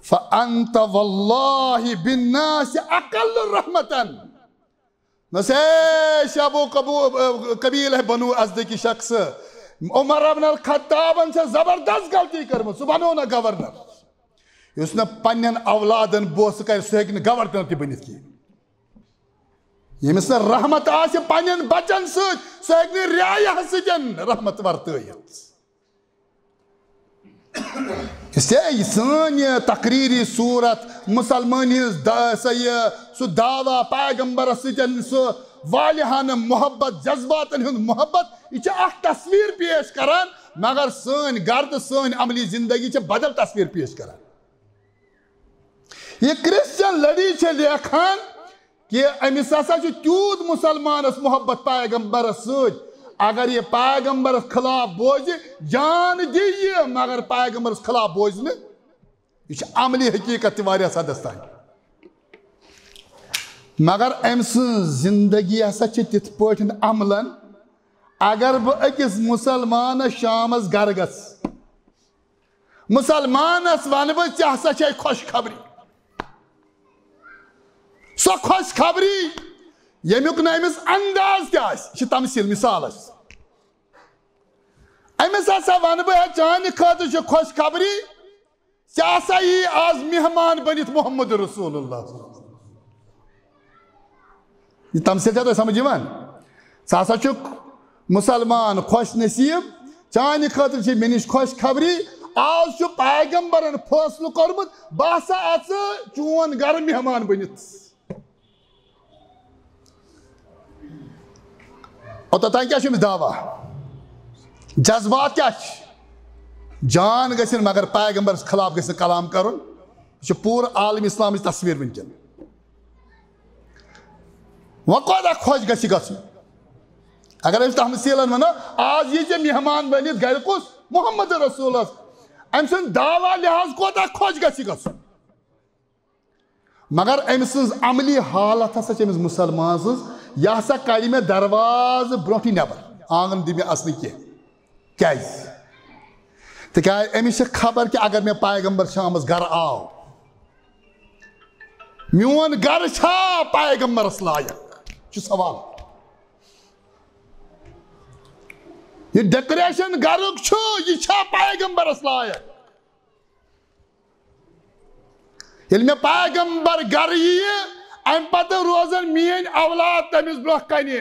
"فأنت والله بالناس أقل رحمة۔" نہ سے شابو قبو-، قبیلہ بنو ازد کی شخص عمر ابن الخطابن چھےٚ زبردست غلطی کٔرمٕژ، سُہ بنو نہٕ گورنر۔ یُس نہٕ پننٮ۪ن اولادن بوسہٕ کرِ، سُہ ہیٚکہِ نہٕ گورنر تہِ بٔنِتھ کینٛہہ۔ ییٚمِس نہٕ رحمت آسہِ پننٮ۪ن بچن سۭتۍ، سُہ ہیٚکہِ نہٕ رعایا سۭتۍ رحمت ورتٲیِتھ۔ اس لیے یہِ سٲنۍ یہِ تقریری صورت، مسلمٲنی ہٕنٛز دا-، سۄ یہِ، سُہ دعویٰ پیغمبرس سۭتۍ، سُہ والہانہٕ محبت، جذباتن ہُنٛد محبت، یہِ چھِ اکھ تصویر پیش کران، مگر سٲنۍ گرٕ تہٕ سٲنۍ عملی زندگی چھِ بدل تصویر پیش کران۔ یہِ کرسچن لڑی چھِ لیکھان کہ أمِس ہسا چھُ تیوٗت مسلمانس محبت پیغمبرس سۭتۍ، اگر یہِ پیغمبرس خلاف بوزِ، جان دِیہِ یہِ، مگر پیغمبرس خلاف بوزِ نہٕ۔ یہِ چھِ عملی حقیقت تہِ واریاہس حدس تام۔ مگر أمۍ سٕنٛز زندگی ہسا چھِ تِتھ پٲٹھۍ عملن، اگر بہٕ أکِس مسلمانس شامس گرٕ گژھٕ، مسلمانس ونہٕ بہٕ، "ژےٚ ہسا چھے خۄش خبری۔" سۄ خۄش خبری، ییٚمیُک نہٕ أمِس انداز تہِ آسہِ، یہِ چھِ تمثیل مثال اَسہِ۔ أمِس ہسا ونہٕ بہٕ، "ہے، چانہِ خٲطرٕ چھِ خۄش خبری، ژےٚ ہسا یی آز مہمان بٔنِتھ محمد رسول اللہ۔" یہِ تمثیل چھا تۄہہِ سمجھ یِوان؟ ژٕ ہسا چھُکھ مسلمان، خۄش نصیب، چانہِ خٲطرٕ چھِ مےٚ نِش خۄش خبری۔ آز چھُ پیغمبرن فٲصلہٕ کوٚرمُت، بہٕ ہسا اژٕ چون گرٕ مہمان بٔنِتھ۔ اوٚتتھ تام کیٛاہ چھُ أمِس دعویٰ؟ جذبات کیٛاہ چھِ؟ جان گژھن، مگر پیغمبرس خلاف گژھِ نہٕ کلام کرُن۔ یہِ چھُ پوٗرٕ عالم اسلامٕچ تصویر وٕنکیٚن۔ وۄنۍ کوتاہ خۄش گژھِ گژھُن؟ اگر أسۍ تمثیلن ونو، آز یی ژےٚ مہمان بٔنِتھ گرِ کُس؟ محمد رسولس۔ أمۍ سُنٛد دعویٰ لحاظ کوتاہ خۄش گژھِ گژھُن؟ مگر أمۍ سٕنٛز عملی حالت ہسا چھِ أمِس مسلمان سٕنٛز، یہِ ہسا کڑِ مےٚ دروازٕ برونٛٹھٕے نٮ۪بر، آنگن دِ مےٚ اژنہٕ کینٛہہ۔ کیٛازِ؟ تِکیٛازِ أمِس چھِ خبر کہِ اگر مےٚ پیغمبر شامس گرٕ آو، میون گرٕ چھا پیغمبرس لایق؟ چھُ سوال۔ یہِ decoration گرُک چھُ، یہِ چھا پیغمبرس لایق؟ ییٚلہِ مےٚ پیغمبر گرٕ یِیہِ، اَمہِ پتہٕ روزن میٲنۍ اولاد تٔمِس برونٛہہ کنہِ۔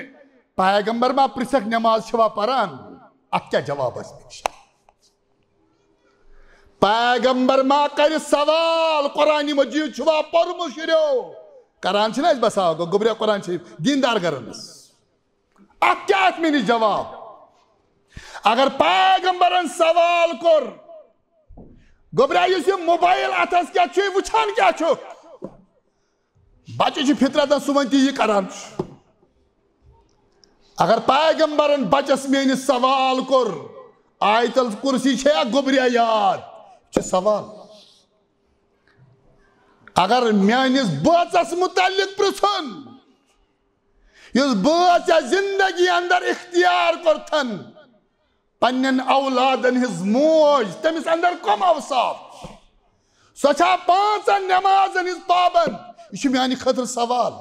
پیغمبر ما پرژھکھ، نماز چھوا پران؟ اتھ کیٛاہ جواب آسہِ مےٚ نِش؟ پیغمبر ما کرِ سوال، قرآن مجید چھوا پوٚرمُت شُریو؟ کران چھِنہٕ أسۍ بسا گوٚبریا قرآن شریف دیٖندار گرن منٛز۔ اتھ کیٛاہ آسہِ مےٚ نِش جواب؟ اگر پیغمبرن سوال کوٚر، گوٚبریا، یُس یہِ موبایل اتھس کیٛاہ چھُے وٕچھان، کیٛاہ چھُکھ؟ بچہِ چھُ فطرتن، سُہ وۄنۍ تہِ یہِ کران چھُ۔ اگر پیغمبرن بچس میٲنِس سوال کوٚر، آیت الکرسی چھےٚ یا گوٚبریا یاد؟ چھُ سوال۔ اگر میٲنِس بٲژس متعلق پرژھن، یُس بٲژ ژےٚ زندگی اندر اختیار کوٚرتھن، پننٮ۪ن اولادن ہٕنٛز موج، تٔمِس اندر کم اوصاف چھِ؟ سۄ چھا پانٛژن نمازن ہٕنٛز پابند؟ یہِ چھُ میانہِ خٲطرٕ سوال۔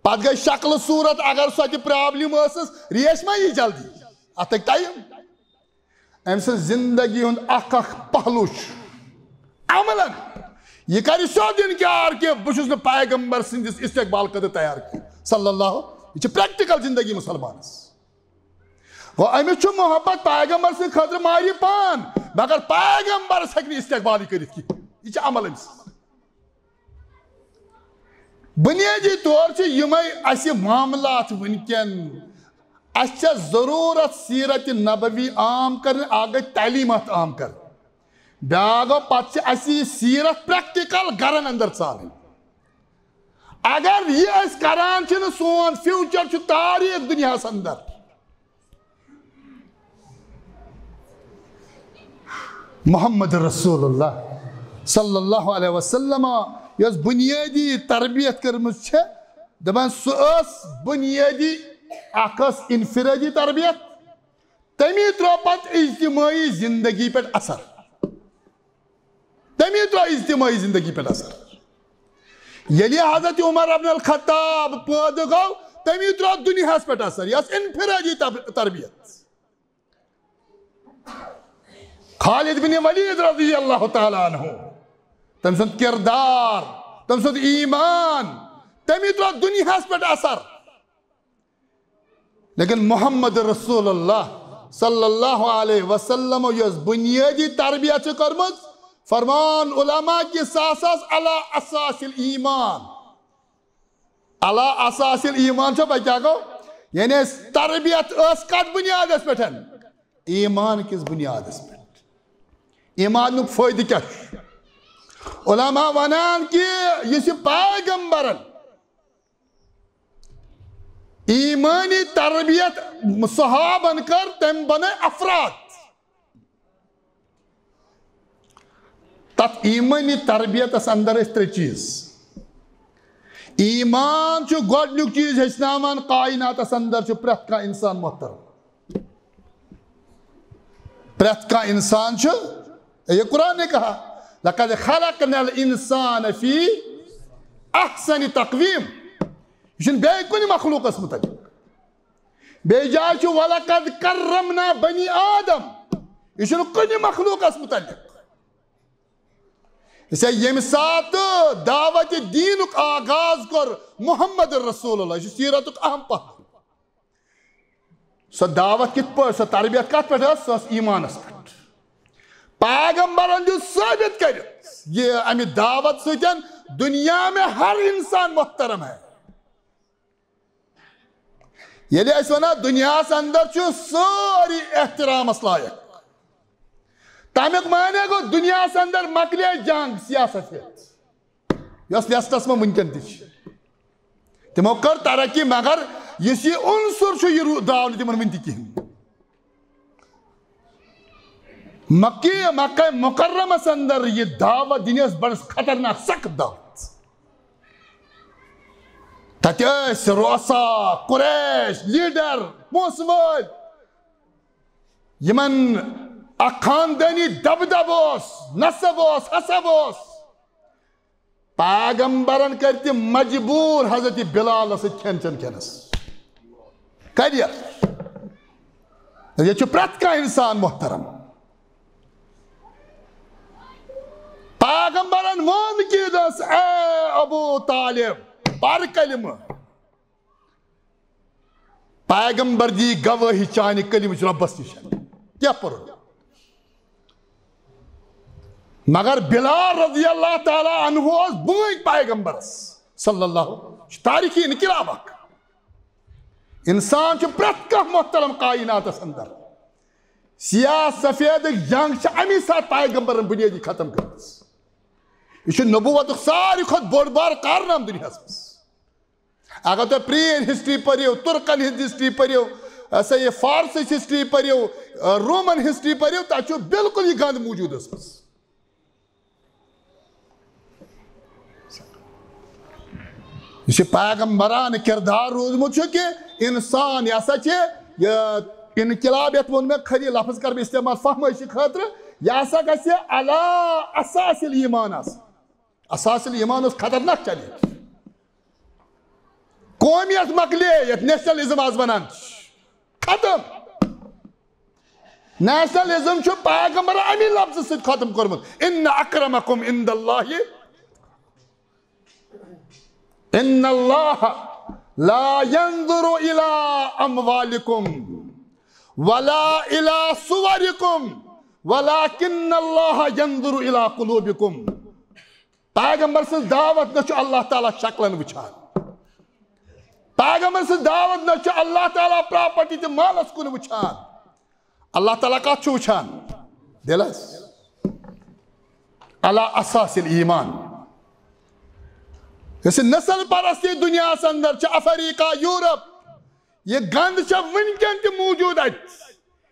اتھ گٔے شکل صورت، اگر سۄ تہِ پرابلم ٲسٕس، ریش ما یی جلدی؟ اتھ لگہِ ٹایم۔ أمۍ سٕنٛز زندگی ہُنٛد اکھ اکھ پہلو چھُ عملاً۔ یہِ کرِ سیوٚد انکار کہِ بہٕ چھُس نہٕ پیغمبر سٕنٛدِس استقبال خٲطرٕ تیار کینٛہہ۔ صلی اللہ، یہِ چھِ پریکٹیکل زندگی مسلمانس۔ گوٚو، أمِس چھُ محبت پیغمبر سٕنٛدِ خٲطرٕ مارِ پان، مگر پیغمبرس ہیٚکہِ نہٕ استقبالٕے کٔرِتھ کینٛہہ۔ یہِ چھِ عمل أمۍ سٕنٛز۔ بنیٲدی طور چھِ یِمے اَسہِ معاملات وٕنکٮ۪ن۔ اَسہِ چھےٚ ضروٗرت سیرت نبوی عام کرنہِ، اکھ گٔے تعلیمات عام کرنہِ، بیٛاکھ گوٚو پتہٕ چھِ اَسہِ یہِ سیرت پریکٹیکل گرن اندر ژالٕنۍ۔ اگر یہِ أسۍ کران چھِنہٕ، سون فیوچر چھُ تاریخ دُنیاہس اندر۔ محمد رسول اللہ صلی اللہ علیہ وسلم یۄس بنیٲدی تربیت کٔرمٕژ چھےٚ، دپان سُہ ٲس بنیٲدی، اکھ ٲس انفرٲدی تربیت، تمی ترٲو پتہٕ اجتمٲعی زندگی پٮ۪ٹھ اثر۔ تمی ترٲو اجتمٲعی زندگی پٮ۪ٹھ اثر۔ ییٚلہِ حضرت عمر ابن الخطاب پٲدٕ گوٚو، تمی ترٲو دُنیاہس پٮ۪ٹھ اثر۔ یہِ ٲس انفرٲدی تب-، تربیت۔ خالد بن ولید رضی اللہ تعالیٰ عنہ، تٔمۍ سُنٛد کردار، تٔمۍ سُنٛد ایمان، تمی ترٲو دُنیاہس پٮ۪ٹھ اثر۔ لیکن محمد رسول اللہ صلی اللہ علیہ وسلم یۄس بنیٲدی تربیت چھِ کٔرمٕژ، فرمان علماء کہِ سۄ ہسا ٲس علی اساس الایمان۔ علی اساس الایمان چھو بچا گو، یعنی تربیت ٲس کتھ بنیادس پٮ۪ٹھ؟ ایمان کِس بنیادس پٮ۪ٹھ۔ ایمانُک فٲیدٕ کیٛاہ چھُ؟ علماء ونان کہِ یُس یہِ پیغمبرن ایمانی تربیت صحابن کر، تم بنے افراد۔ تتھ ایمانی تربیتس اندر ٲسۍ ترٛےٚ چیٖز۔ ایمان چھُ گۄڈنیُک چیٖز ہیٚچھناوان، کائناتس اندر چھُ پرٛٮ۪تھ کانٛہہ انسان محترم۔ پرٛٮ۪تھ کانٛہہ انسان چھُ، یہ قرآن نے کہا، "لقد خلقنا الانسان فی احسن تقویم"۔ یہ چھُنہٕ بیٚیہِ کُنہِ مخلوقس متعلق۔ بیٚیہِ جایہِ چھُ، "ولقد کرمنا بنی آدم"۔ یہ چھُنہٕ کُنہِ مخلوقس متعلق۔ اسے ییٚمہِ ساتہٕ دعوت دینُک آغاز کوٚر محمد رسول اللہ، یہ چھُ سیرتُک اہم پہلو۔ سۄ دعوت کِتھ پٲٹھۍ، سۄ تربیت کتھ پٮ۪ٹھ ٲس؟ سۄ ٲس ایمانس پٮ۪ٹھ۔ پیغمبرن دیُت ثٲبت کٔرِتھ، یہِ امہِ دعوت سۭتۍ دنیا میں ہر انسان محترم ہے۔ ییٚلہِ أسۍ ونان دنیاہس اندر چھُ سٲری احترامس لایق، تمیُک معنی گوٚو دنیاہس اندر مۄکلے جنگ سیاست ہیتھ۔ یۄس لسٹس منٛز وٕنکیٚن تہِ چھِ۔ تِمو کٔر ترقی، مگر یُس یہِ عنصر چھُ، یہِ رو-، درٛاو نہٕ تِمن وٕنہِ تہِ کِہیٖنۍ۔ مکہ، مکہ مکرمس اندر یہِ دعوت دِنۍ ٲس بڑٕ خطرناک، سخت دعوت۔ تتہِ ٲسۍ رؤسا قریش، لیڈر، پونٛسہٕ وٲلۍ، یِمن اکھ خاندٲنی دبدبہٕ اوس، نسب اوس، حسب اوس۔ پیغمبرن کٔرۍ تِم مجبوٗر حضرت بلالس سۭتۍ کھٮ۪ن چٮ۪ن کھٮ۪نس۔ کٔرِتھ۔ ییٚتہِ چھُ پرٛٮ۪تھ کانٛہہ انسان محترم۔ پیغمبرن ووٚن کہِ دس، "اے ابو طالب، پر کلمہٕ۔" پیغمبر دی گوٲہی چانہِ کلمٕچ رۄبس نِش۔ کیٛاہ پوٚرُن؟ مگر بلال رضی اللہ تعالیٰ عنہ اوس بٲگۍ پیغمبرس صلی اللہ، یہِ چھُ تاریخی انقلاب اکھ۔ انسان چھُ پرٛٮ۪تھ کانٛہہ محترم کائناتس اندر۔ سیاہ سفید جنگ چھِ امی ساتہٕ پیغمبرن بنیٲدی ختم کٔرمٕژ۔ یہِ چھُ نبوتُک ساروی کھۄتہٕ بوٚڑ بار کارنامہٕ دُنیاہس منٛز۔ اگر تُہۍ پرٛٲنۍ ہسٹری پٔرِو، تُرکن ہٕنٛز ہسٹری پٔرِو، ہسا یہِ فارسٕچ ہسٹری پٔرِو، رومن ہسٹری پٔرِو، تتہِ چھُ بالکل یہِ گند موجود ٲسمٕژ۔ یُس یہِ پیغمبرانہٕ کردار روٗدمُت چھُ کہِ انسان، یہِ ہسا چھِ یہِ انقلاب، یتھ ووٚن مےٚ، خٲلی لفظ کرٕ بہٕ استعمال فہمٲیشہِ خٲطرٕ، یہِ ہسا گژھِ علی اساس الایمان آسُن۔ اساس الایمان اوس خطرناک چیلنج۔ قومیت مۄکلے یتھ نیشنلزم آز ونان چھِ۔ ختم۔ نیشنلزم چھُ پیغمبر امی لفظ سۭتۍ ختم کوٚرمُت، ان اکرمکم عند اللہ، ان اللہ لا ينظر الى اموالکم ولا الى صورکم ولكن اللہ ينظر الى قلوبکم۔ پیغمبر سٕنٛز دعوت نہ چھُ اللہ تعالیٰ شکلن وٕچھان۔ پیغمبر سٕنٛز دعوت نہ چھُ اللہ تعالیٰ پراپرٹی تہٕ مالس کُن وٕچھان۔ اللہ تعالیٰ کتھ چھُ وٕچھان؟ دِلس۔ علی اساس الایمان۔ یۄس یہِ نسل پرستی دُنیاہس اندر چھِ، افریقہ، یورپ، یہِ گند چھےٚ وٕنکٮ۪ن تہِ موجود اتہِ۔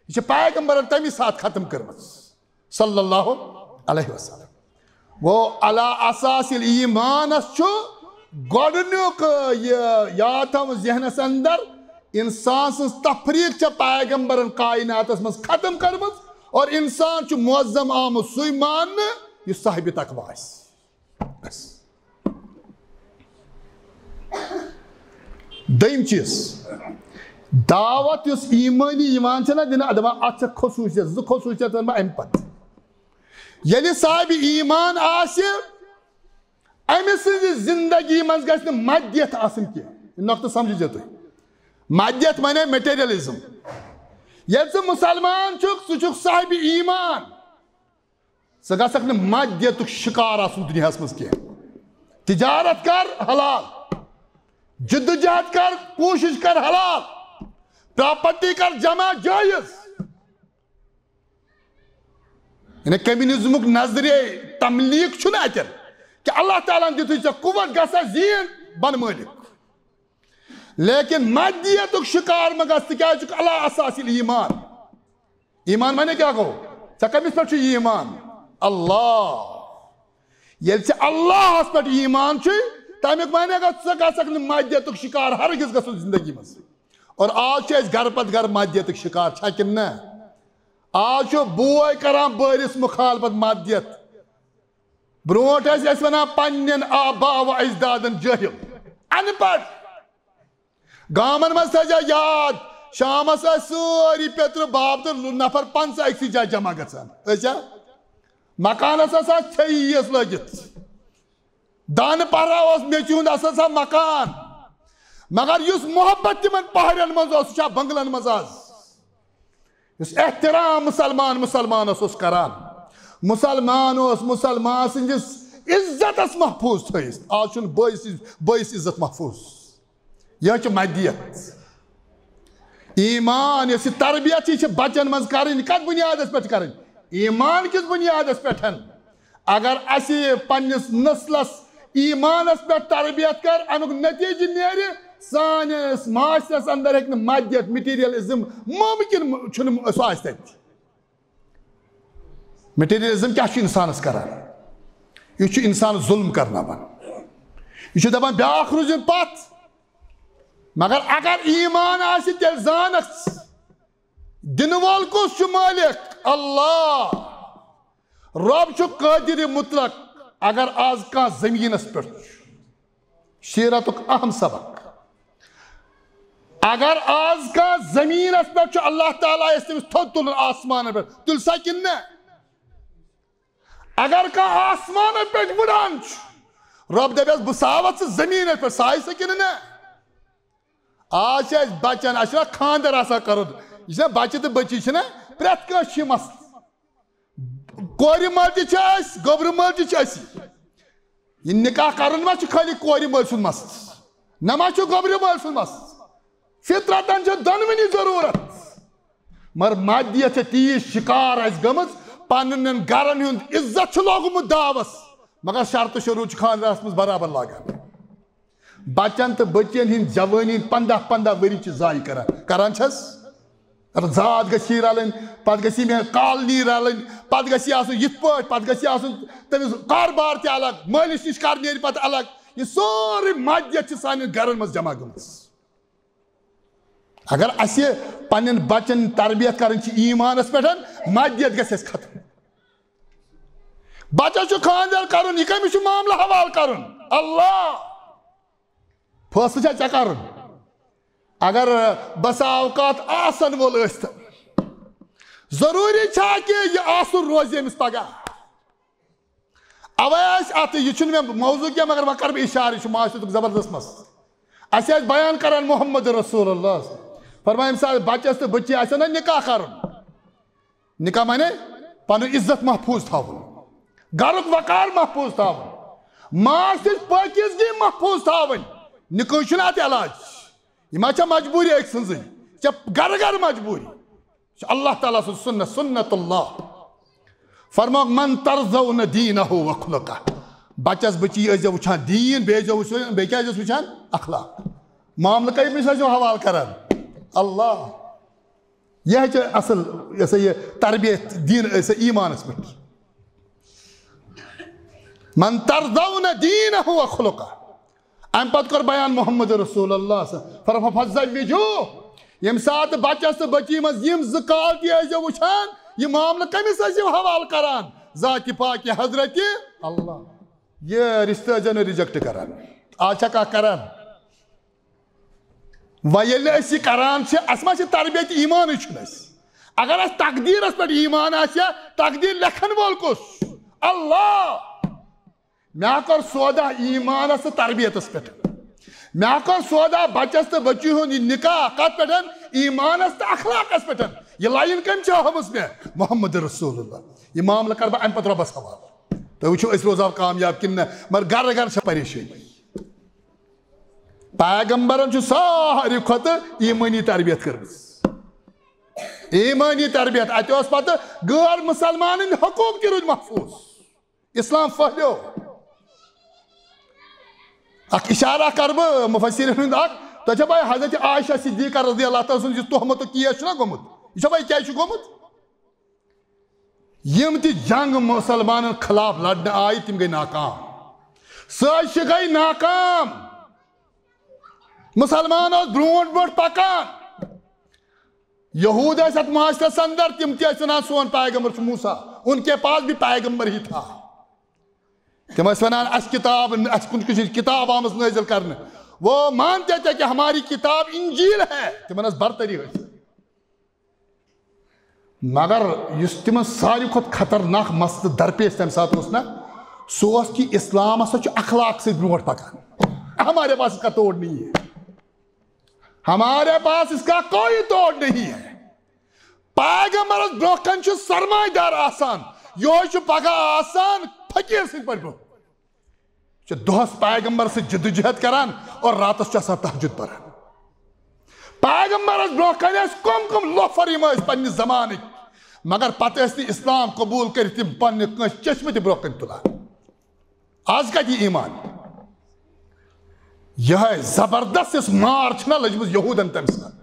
یہِ چھِ پیغمبرن تمی ساتہٕ ختم کٔرمٕژ۔ صلی اللہ علیہ وسلم۔ گوٚو، علی اساس ییٚلہِ ایمانس چھُ گۄڈٕنیُک، یہِ یاد تھاوُن ذہنس اندر، انسان سٕنٛز تفریق چھےٚ پیغمبرن کائناتس منٛز ختم کٔرمٕژ، اور انسان چھُ معظم آمُت سُے ماننہٕ یُس صاحب تقوی آسہِ۔ بس۔ دوٚیِم چیٖز، دعوت یُس ایمٲنی یِوان چھےٚ نہ دِنہٕ، دَپان، اَتھ چھےٚ خصوٗصیت، زٕ خصوٗصیت وَنہٕ بہٕ اَمہِ پَتہٕ۔ ییٚلہِ صاحبِ ایمان آسہِ، أمۍ سٕنٛزِ زِندگی منٛز گژھِ نہٕ مادیت آسٕنۍ کینٛہہ۔ یہِ نۄقطہٕ سمجھِزیو تُہۍ۔ مادیت معنی materialism۔ ییٚلہِ ژٕ مُسلمان چھُکھ، ژٕ چھُکھ صاحبِ ایمان۔ ژٕ گژھکھ نہٕ مادیتُک شکار آسُن دُنیاہَس منٛز کینٛہہ۔ تجارت کر حلال، جدوجہد کر، کوٗشِش کر حلال، پراپرٹی کر جمع جٲیِز۔ یعنی کمیونزمُک نظریہ تملیٖک چھُنہٕ اَتٮ۪ن کہِ اللہ تعالیٰ ہَن دیُتُے ژےٚ قوت، گژھ سا زیٖن، بن مٲلِک۔ لیکن مادیتُک شکار مہ گژھ، تِکیٛازِ چھُکھ علی اساس الایمان۔ ایمان معنی کیٛاہ گوٚو؟ ژےٚ کٔمِس پٮ۪ٹھ چھُ ایمان؟ اللہ۔ ییٚلہِ ژےٚ اللہس پٮ۪ٹھ ایمان چھُے، تَمیُک معنی گوٚو، ژٕ گژھکھ نہٕ مادیتُک شکار ہرگز گژھُن زندگی منٛز۔ اور آز چھِ أسۍ گرٕ پتہٕ گرٕ مادیتُک شکار، چھا کِنہٕ نہ؟ آز چھُ بوے کران بٲیِس مخالفت مادیت۔ برونٛٹھ ٲسۍ أسۍ ونان پننٮ۪ن آبا و اجدادن جٲہِل، ان پڑھ۔ گامن منٛز تھٲیزیو یاد، شامس ٲسۍ سٲری پیٚترٕ باب تہٕ نفر پنٛژاہ أکسٕے جایہِ جمع گژھان۔ ٲسیا؟ مکانس ٲس آسان ژھیٚیی یٲژ لٲگِتھ۔ دانہٕ پہرا اوس میٚژِ ہُنٛد، اَسہِ اوس آسان مکان۔ مگر یُس محبت تِمن پہرٮ۪ن منٛز اوس، سُہ چھا بنگلن منٛز آز؟ یُس احترام مسلمان مسلمانس اوس کران، مسلمان اوس مسلمان سٕنٛدِس عزتس محفوظ تھٲیِتھ۔ آز چھُنہٕ بٲیِس، بٲیِس عزت محفوظ۔ یہِ چھِ مادیت۔ ایمان، یۄس یہِ تربیت چھِ، یہِ چھِ بچن منٛز کرٕنۍ۔ کتھ بنیادس پٮ۪ٹھ کرٕنۍ؟ ایمان کِس بنیادس پٮ۪ٹھ۔ اگر اسہِ پننِس نسلس ایمانس پٮ۪ٹھ تربیت کر، امیُک نتیجہٕ نیرِ، سٲنِس معاشرس اندر ہیٚکہِ نہٕ مادیت، materialism، ممکن چھُنہٕ سُہ آسہِ تتہِ۔ Materialism کیٛاہ چھُ انسانس کران؟ یہِ چھُ انسان ظلم کرناوان۔ یہِ چھُ دپان بیٛاکھ روٗزِن پتھ۔ مگر اگر ایمان آسہِ، تیٚلہِ زانکھ ژٕ، دِنہٕ وول کُس چھُ مٲلِک؟ اللہ۔ رب چھُ قٲدِر مطلق۔ اگر آز کانٛہہ زٔمیٖنَس پٮ۪ٹھ چھُ، سیٖرتُک اہم سبق، اگر آز کانٛہہ زٔمیٖنَس پٮ۪ٹھ چھُ، اللہ تعالیٰ یَس تٔمِس تھوٚد تُلُن آسمانَن پٮ۪ٹھ، تُلہِ سا کِنہٕ نہ؟ اگر کانٛہہ آسمانَن پٮ۪ٹھ وٕڑان چھُ، رب دَپٮ۪س، "بہٕ ساوَتھ ژٕ زٔمیٖنَس پٮ۪ٹھ، سایہِ سا کِنہٕ نہ؟" آز چھِ اَسہِ بَچَن، اَسہِ چھُنہ خانٛدر آسان کَرُن، یہِ چھِنہ بَچہِ تہٕ بٔچی چھِنہ، پرٛٮ۪تھ کٲنٛسہِ چھِ یہِ مسلہٕ۔ کورِ مٲلۍ تہِ چھِ أسۍ، گوٚبرِ مٲلۍ تہِ چھِ أسی۔ یہِ نکاح کَرُن ما چھُ خٲلی کورِ مٲلۍ سُنٛد مسلہٕ؟ نہ ما چھُ گوٚبرِ مٲلۍ سُنٛد مسلہٕ؟ فطرتاً چھِ دۄنوٕنی ضروٗرت۔ مگر مادیت چھےٚ تیٖژ شکار اَسہِ گٔمٕژ، پنٕنٮ۪ن گرن ہُنٛد عزت چھُ لوگمُت داوس، مگر شرطہٕ شروٗط چھُ خانٛدرس منٛز برابر لاگان۔ بچن تہٕ بچین ہٕنٛدۍ جوٲنی پنٛداہ پنٛداہ ؤری چھِ ضایع کران، کران چھس؟ اگر ذات گژھِ یہِ رلٕنۍ، پتہٕ گژھِ یہِ مےٚ کالنی رلٕنۍ، پتہٕ گژھِ یہِ آسُن یِتھ پٲٹھۍ، پتہٕ گژھِ یہِ آسُن تٔمِس کاربار تہِ الگ، مٲلِس نِش کر نیرِ پتہٕ الگ۔ یہِ سورُے مادیت چھِ سانٮ۪ن گرن منٛز جمع گٔمٕژ۔ اگر اسہِ پننٮ۪ن بچن تربیت کرٕنۍ چھِ ایمانس پٮ۪ٹھ، مادیت گژھِ اسہِ ختم۔ بچس چھُ خانٛدر کرُن، یہِ کٔمِس چھُ معاملہٕ حوالہٕ کرُن؟ اللہ۔ فٲصلہٕ چھا ژےٚ کرُن؟ اگر بسا اوقات آسن وول ٲسۍ تہٕ ضروٗری چھا کہِ یہِ آسُن روزِ أمِس پگاہ؟ اوے آسہِ اتھ، یہِ چھُنہٕ مےٚ موضوع کینٛہہ، مگر وۄنۍ کرٕ بہٕ اشارٕ، یہِ چھُ معاشرتُک زبردست مسلہٕ۔ اسہِ آسہِ بیان کران محمد رسول اللہ۔ فرمایا، ییٚمہِ ساتہٕ بچس تہٕ بچی آسہِ نا نکاح کرُن، نکاح معنی پنُن عزت محفوظ تھاوُن، گرُک وقار محفوظ تھاوُن، ماجہِ سٕنٛز پٲکیزگی محفوظ تھاوٕنۍ۔ نکاح چھُنہٕ اتھ علاج۔ یہِ ما چھےٚ مجبوٗری أکۍ سٕنٛزٕے؟ یہِ چھےٚ گرٕ گرٕ مجبوٗری۔ یہِ چھِ اللہ تعالیٰ سٕنٛز سُنت، سُنت اللہ۔ فرمووُکھ، "من ترضون دینہ و خلقہ۔" بچس بچی ٲسۍزیو وٕچھان دیٖن، بیٚیہِ ٲسۍزیو وٕچھان، بیٚیہِ کیٛاہ ٲسۍزیوس وٕچھان؟ اخلاق۔ معاملہٕ کٔمِس ٲسۍزیو حوالہٕ کران؟ اللہ۔ یہِ چھِ اصل، یہِ ہسا یہِ تربیت دیٖن، یہِ ہسا ایٖمانس پٮ۪ٹھ۔ "من ترضون دینہ و خلقہ۔" امہِ پتہٕ کوٚر بیان محمد رسول اللہ صلی اللہ علیہ وسلم، فرموو، "فزوجوہ۔" ییٚمہِ ساتہٕ بچس تہٕ بچی منٛز یِم زٕ quality ٲسۍزیو وٕچھان، یہِ معاملہٕ کٔمِس ٲسۍزیو حوالہٕ کران؟ ذاتِ پاکِ حضرتِ اللہ۔ یہِ رشتہٕ ٲسۍزیو نہٕ reject کران۔ آز چھا کانٛہہ کران؟ وۄنۍ ییٚلہِ أسۍ یہِ کران چھِ، اَسہِ ما چھِ تربیت ایٖمانٕے چھُنہٕ اَسہِ؟ اگر اَسہِ تقدیٖرس پٮ۪ٹھ ایٖمان آسہِ ہا، تقدیٖر لیکھن وول کُس؟ اللہ۔ مےٚ کوٚر سودا ایٖمانس تہٕ تربیتس پٮ۪ٹھ۔ مےٚ کوٚر سودا بچس تہٕ بچی ہُنٛد یہِ نکاح کتھ پٮ۪ٹھ؟ ایٖمانس تہٕ اخلاقس پٮ۪ٹھ۔ یہِ line کٔمۍ چھِ ہٲومٕژ مےٚ؟ محمد رسول اللہ۔ یہِ معاملہٕ کرٕ بہٕ امہِ پتہٕ رۄبس حوالہٕ۔ تُہۍ وٕچھِو، أسۍ روزو کامیاب کِنہٕ نہ، مگر گرٕ گرٕ چھےٚ پریشٲنی۔ پیغمبرن چھُ ساروی کھۄتہٕ ایٖمٲنی تربیت کٔرمٕژ۔ ایٖمٲنی تربیت، اتہِ اوس پتہٕ غٲر مسلمانن ہُنٛد حقوٗق تہِ روٗدۍ محفوٗظ۔ اسلام پھٔہلیو۔ اکھ اشارہ کرٕ بہٕ مفسرین ہُنٛد اکھ، تۄہہِ چھا پاے حضرت عائشہ صدیقہ رضی اللہ تعالیٰ سُنٛد یُس تہمتُک case چھُنہ گوٚمُت، یہِ چھا پاے کیٛازِ چھُ گوٚمُت؟ یِم تہِ جنگ مسلمانن خلاف لڑنہٕ آیہِ، تِم گٔے ناکام۔ سٲزشہِ گٔے ناکام۔ مسلمان اوس برونٛٹھ برونٛٹھ پکان۔ یہوٗد ٲسۍ اتھ معاشرس اندر، تِم تہِ ٲسۍ ونان، "سون پیغمبر چھُ موسیٰ، ان کے پاس بھی پیغمبر ہی تھا۔" تِم ٲسۍ ونان، "اسہِ کتاب، اسہِ کُن کُن چھِ کتاب آمٕژ نٲزِل کرنہٕ۔ وہ مانتے تھے کہ ہماری کتاب انجیل ہے۔" تِمن ٲس برتری حٲصِل۔ مگر یُس تِمن ساروی کھۄتہٕ خطرناک مسلہٕ درپیش تَمہِ ساتہٕ اوس نہ، سُہ اوس کہِ اسلام ہسا چھُ اخلاق سۭتۍ برونٛٹھ پکان۔ ہمارے پاس اس کا توڑ نہیں ہے، ہمارے پاس اس کا کوئی توڑ نہیں ہے۔ پیغمبرس برونٛہہ کنہِ چھُ سرمایہ دار آسان، یہوے چھُ پگاہ آسان فقیٖر سٕنٛدۍ پٲٹھۍ برونٛہہ۔ چھِ دۄہس پیغمبر سۭتۍ جدوجہد کران اور راتس چھُ آسان تہجد پران۔ پیغمبرس برونٛہہ کنہِ ٲسۍ کم کم لوفر، یِم ٲسۍ پننہِ زمانٕکۍ، مگر پتہٕ ٲسۍ نہٕ اسلام قبول کٔرِتھ تِم پننہِ کٲنٛسہِ چشمہٕ تہِ برونٛہہ کنہِ تُلان۔ آز کتہِ یہِ ایمان؟ یہے زبردست یۄس مار چھنہ لٔجمٕژ یہودن تمہِ ساتہٕ۔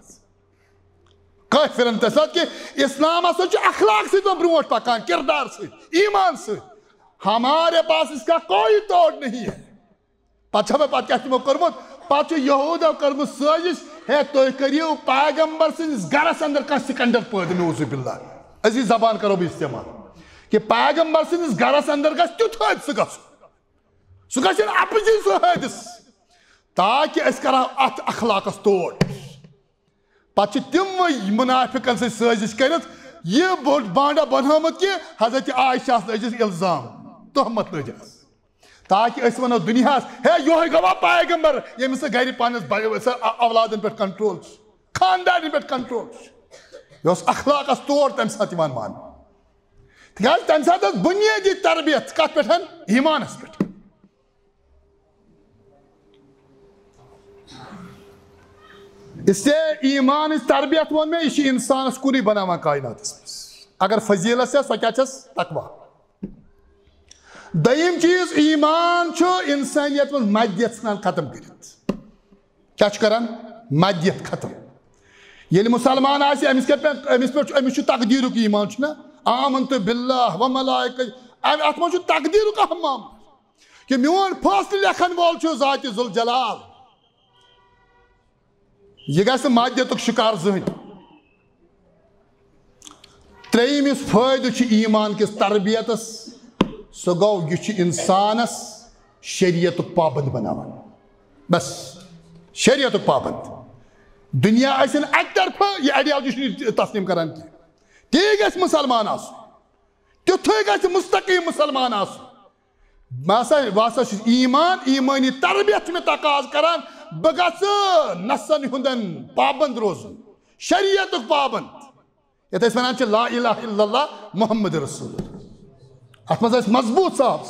کٲفرن تہِ سۭتۍ کہِ اسلام ہسا چھُ اخلاق سۭتۍ برونٛٹھ پکان، کردار سۭتۍ، ایمان سۭتۍ۔ ہمارے پاس اس کا کوئی توڑ نہیں ہے۔ پتہٕ چھا مےٚ پتہٕ کیٛاہ تِمو کوٚرمُت؟ پتہٕ چھُ یہودو کٔرمٕژ سٲزش، ہے، تُہۍ کٔرِو پیغمبر سٕنٛدِس گرس اندر کانٛہہ سکندر پٲدٕ، نعوذ باللہ۔ عزیز زبان کرو بہٕ استعمال، کہِ پیغمبر سٕنٛدِس گرس اندر گژھِ تیُتھ حٲدثہٕ گژھُن، سُہ گژھِ اپزی سُہ حٲدثہٕ، تاکہِ أسۍ کرہو اتھ اخلاقس توڑ۔ پتہٕ چھِ تِموٕے منافقن سۭتۍ سٲزش کٔرِتھ یہِ بوٚڑ بانڈا بنومُت کہِ حضرت عائشہ ہس لٲجِس الزام، تہمت لٲجِس، تاکہِ أسۍ ونو دُنیاہس، ہے، یہوے گوٚوا پیغمبر، ییٚمِس نہٕ گرِ پننِس بچ-، اولادن پٮ۪ٹھ کنٹرول چھُ، خاندارن پٮ۪ٹھ کنٹرول چھُ۔ یہِ اوس اخلاقس توڑ تمہِ ساتہٕ یِوان ماننہٕ، تِکیازِ تمہِ ساتہٕ ٲس بنیٲدی تربیت کتھ پٮ۪ٹھ؟ ایمانس پٮ۪ٹھ۔ اس لیے ایمانٕچ تربیت ووٚن مےٚ، یہِ چھِ انسانس کُنُے بناوان کائناتس منٛز۔ اگر فضیلت چھےٚ، سۄ کیٛاہ چھس؟ تقوی۔ دوٚیِم چیٖز، ایمان چھُ انسانیت منٛز مدیت ژھٕنان ختم کٔرِتھ۔ کیٛاہ چھُ کران؟ مدیت ختم۔ ییٚلہِ مسلمان آسہِ، أمِس کیٛاہ پٮ۪ٹھ، أمِس پٮ۪ٹھ چھُ، أمِس چھُ تقدیٖرُک ایمان، چھُنہ؟ آمنت باللہ و ملائکہ، اَمہِ، اتھ منٛز چھُ تقدیٖرُک اہم معاملہٕ۔ کہ میون فٲصلہٕ لیکھن وول چھُ ذات ذوالجلال۔ یہِ گژھِ نہٕ مادیتُک شکار زٕہٕنۍ۔ ترٛیٚیِم یُس فٲیدٕ چھُ ایمان کِس تربیتس، سُہ گوٚو، یہِ چھُ انسانس شریعتُک پابند بناوان۔ بس، شریعتُک پابند۔ دُنیا ٲسِن اَکہِ طرفہٕ، یہِ ideology چھُنہٕ تسلیم کران کینٛہہ۔ تی گژھِ مُسلمان آسُن، تیُتھُے گژھِ مستقیم مُسلمان آسُن۔ بہٕ ہسا، بہٕ ہسا چھُس ایمان، ایمٲنی تربیت چھِ مےٚ تقاضہٕ کران، بہٕ گژھٕ نسن ہُنٛدن پابند روزُن، شریعتُک پابند۔ یتھ أسۍ ونان چھِ لا الہ الا اللہ محمد رسول اللہ۔ اتھ منٛز ٲسۍ مضبوٗط صاحب۔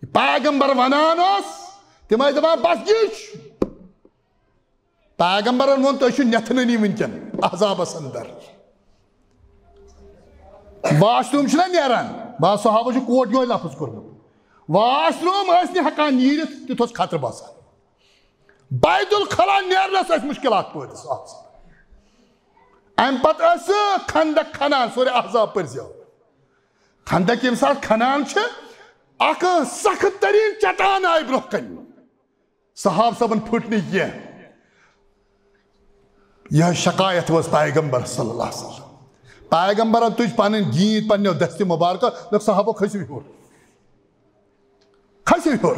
یہِ پیغمبر ونان اوس، تِم ٲسۍ دپان، "بس یہِ چھُ۔" پیغمبرن ووٚن، "تُہۍ چھِو نٮ۪تھنٲنی وٕنکٮ۪ن احزابس اندر۔" واش روم چھُنہ نیران، بعض صحابہ چھُ کوٹ یِہوٚے لفظ کوٚرمُت۔ واش روم ٲسۍ نہٕ ہٮ۪کان نیٖرِتھ، تیُتھ اوس خطرٕ باسان۔ بیت الخلا نیرنس ٲسۍ مشکلات پٲدٕ، صاحب۔ امہِ پتہٕ ٲسۍ خندق کھنان، سورہ احزاب پٔرزیو۔ خندق ییٚمہِ ساتہٕ کھنان چھِ، اکھ سخت ترین چٹان آیہِ برونٛہہ کنہِ۔ صحاب صٲبن پھُٹ نہٕ یہِ۔ یِہوٚے شکایت وٲژ پیغمبر صلی اللہ علیہ وسلم۔ پیغمبرن تُج پنٕنۍ گیٖنت پننیو دستِ مبارکو، دوٚپ، "صحابو، کھٔسِو ہیوٚر۔ کھٔسِو ہیوٚر۔"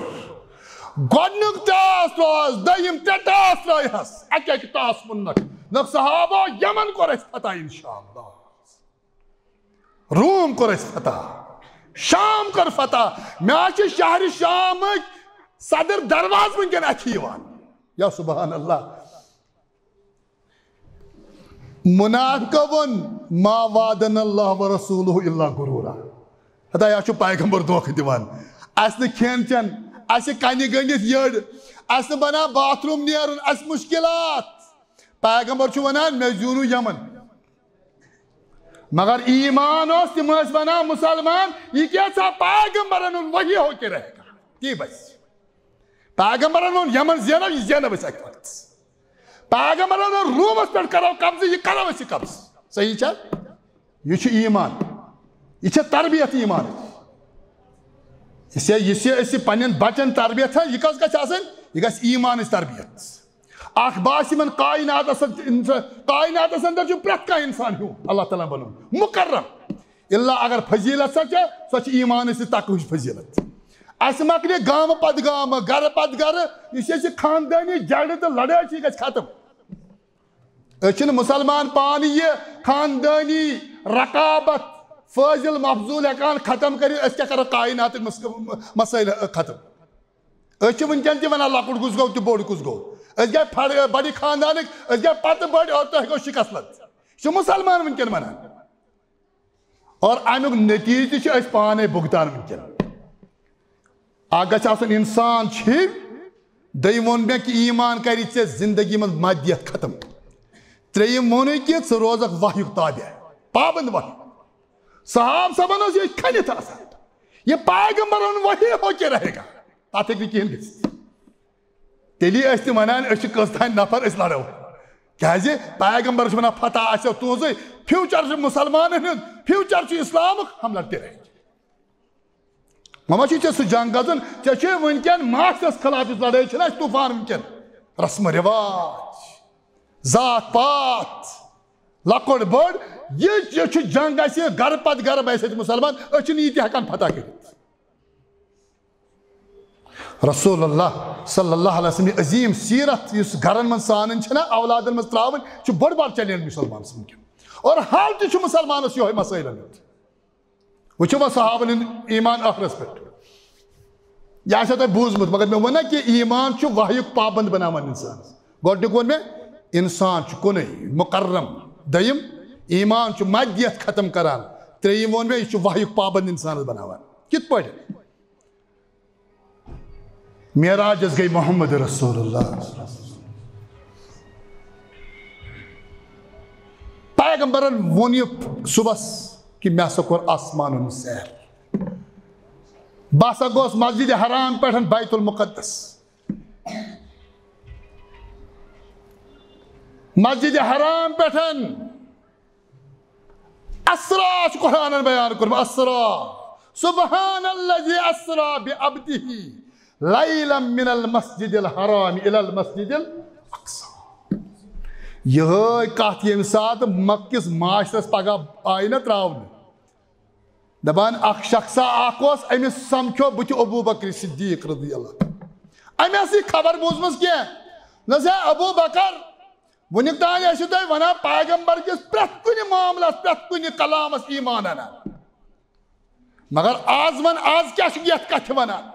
گۄڈنیُک ٹاس ترٛووس، دوٚیِم تہِ ٹاس ترٛٲیہس، اکہِ اکہِ ٹاس مُننکھ۔ دوٚپ، "صحابو، یمن کوٚر اَسہِ فتح انشاءاللہ۔" روم کوٚر اَسہِ فتح، شام کوٚر فتح۔ مےٚ حظ چھِ شہرِ شامٕکۍ صدر دروازٕ وٕنکٮ۪ن اَتھِ یِوان۔ یا سبحان اللہ۔ منافقو ووٚن، "ما وعدنا اللہ ورسولہ الا غرورا۔" ہتا، یا چھُ پیغمبر دھوکہٕ دِوان۔ اَسہِ نہٕ کھٮ۪ن چٮ۪ن، اَسہِ کنہِ گٔنڈِتھ یٔڈ، اَسہِ نہٕ بنان باتھ روم نیرُن، اَسہِ مُشکلات۔ پیغمبر چھُ وَنان، "مےٚ زیوٗنوُ یمن۔" مگر ایمان اوس، تِم ٲسۍ وَنان، "مُسلمان، یہِ کیٛاہ ژھا پیغمبرن ہُنٛد وحی ہو کے رہے گا؟" تی بس۔ پیغمبرن ووٚن، "یمن زینو، یہِ زینو أسۍ اَکہِ وقتہٕ۔" پیغمبرن ووٚن، "روٗمس پٮ۪ٹھ کرو قبضہٕ، یہِ کرو أسۍ یہِ قبضہٕ۔" صحیح چھا؟ یہِ چھُ ایمان۔ یہِ چھےٚ تربیت ایمانٕچ۔ یُس یہِ، یُس یہِ أسۍ پننٮ۪ن بچن تربیت ہا، یہِ کۄس گژھِ آسٕنۍ؟ یہِ گژھِ ایمانٕچ تربیت۔ اکھ باسہِ یِمن کائناتس اند-، انسان، کائناتس اندر چھُ پرٛٮ۪تھ کانٛہہ انسان ہیوٗ اللہ تعالیٰ ہن بنومُت مُکرم۔ الا اگر فضیلت سۄ چھےٚ، سۄ چھِ ایمانٕچ تہٕ تقوہٕچ فضیلت۔ اسہِ مۄکلہِ گامہٕ پتہٕ گامہٕ، گرٕ پتہٕ گرٕ، یُس اَسہِ خاندٲنی جھگڑٕ تہٕ لڑٲے چھِ، یہِ گژھِ ختم۔ أسۍ چھِنہٕ مُسلمان پانہٕ یہِ خاندٲنی رقابت، فٲضل مفضول ہٮ۪کان ختم کٔرِتھ، أسۍ کیٛاہ کرو کائناتٕکۍ مس-، مسٲیل ختم؟ أسۍ چھِ وٕنکٮ۪ن تہِ وَنان، لۄکُٹ کُس گوٚو تہٕ بوٚڑ کُس گوٚو۔ أسۍ گٔے پھڑ-، بٔڑِ خاندانٕکۍ، أسۍ گٔے پتہٕ بٔڑۍ اور تۄہہِ گوٚو شِکست لد۔ یہِ چھُ مُسلمان وٕنکٮ۪ن وَنان۔ اور اَمیُک نتیٖجہٕ تہِ چھِ أسۍ پانَے بُگتان وٕنکٮ۪ن۔ اَکھ گژھِ آسُن اِنسان چھِ، دوٚیِم ووٚن مےٚ کہِ ایمان کَرِ ژےٚ زندگی منٛز مادیت ختم۔ ترٛیٚیِم ووٚنُے کہِ ژٕ روزکھ وحیُک تابع، پابند وحیُک۔ صحاب صٲبن اوس یہِ کھٔنِتھ آسان، یہِ پیغمبرن وحی ہو کے رہے گا، تتھ ہیٚکہِ نہٕ کِہیٖنۍ گٔژھِتھ۔ تیٚلی ٲسۍ تِم ونان، "أسۍ چھِ کٔژ تام نفر، أسۍ لڑو۔" کیازِ؟ پیغمبر چھُ ونان، "فتح آسیو تُہنٛزٕے، future چھُ مُسلمانن ہُنٛد، future چھُ اسلامُک، ہم لڑتے رہیں گے۔" وۄنۍ ما چھُے ژےٚ سُہ جنگ گژھُن؟ ژےٚ چھُے وٕنکٮ۪ن معاشرس خلاف یُس لڑٲے چھِ نہ اَسہِ طوفان وٕنکٮ۪ن، رسم و رواج، ذات پات، لۄکُٹ بٔڑ، یہِ، یہِ چھُ جنگ اَسہِ گرٕ پتہٕ گرٕ، بہٕ اَسہِ مُسلمان، أسۍ چھِنہٕ یہِ تہِ ہٮ۪کان فتح کٔرِتھ۔ رسول اللہ صلی اللہ علیہ وسلم یہِ عظیٖم سیٖرت یُس گرن منٛز سانن چھِ نہ اولادن منٛز ترٛاوٕنۍ، چھُ بوٚڑ بار challenge مُسلمان سٕنٛدۍ کیُن۔ اور حل تہِ چھُ مُسلمانس یِہوٚے مسٲیلن ہُنٛد۔ وٕچھِو وۄنۍ صحابن ہُنٛد ایمان ٲخرس پٮ۪ٹھ۔ یہِ آسیو تۄہہِ بوٗزمُت، مگر مےٚ ووٚن نہ کہِ ایمان چھُ وحیُک پابند بناوان انسانس۔ گۄڈٕنیُک ووٚن مےٚ، انسان چھُ کُنُے مُکرم۔ دوٚیِم، ایمان چھُ مادیت ختم کران۔ ترٛیٚیِم ووٚن مےٚ، یہِ چھُ وحیُک پابند انسانس بناوان۔ کِتھ پٲٹھۍ؟ معراجس گٔے محمد رسول اللہ۔ پیغمبرن ووٚن یہِ صبحس کہِ مےٚ ہسا کوٚر آسمانن سیر۔ بہٕ ہسا گوس مسجد حرام پٮ۪ٹھ بیت المقدس۔ مسجد حرام پٮ۪ٹھ اسرا چھُ قرآنن بیان کوٚرمُت، اسرا۔ سبحان الذی اسرا بعبدہ لیلا من المسجد الحرام الی المسجد الاقصی۔ یِہوٚے کتھ ییٚمہِ ساتہٕ مکہ کِس معاشرس پگاہ آیہِ نہ ترٛاونہٕ، دپان، اکھ شخصا اکھ اوس، أمِس سمکھیو بُتھِ ابو بکر صدیق رضی اللہ عنہ۔ أمۍ ٲس یہِ خبر بوٗزمٕژ کینٛہہ؟ نہ سا ابو بکر، وُنیُک تام ٲسِو تُہۍ ونان پیغمبر کِس پرٛٮ۪تھ کُنہِ معاملس، پرٛٮ۪تھ کُنہِ کلامس ایمان انان۔ مگر آز ون، آز کیٛاہ چھُکھ یتھ کتھِ ونان؟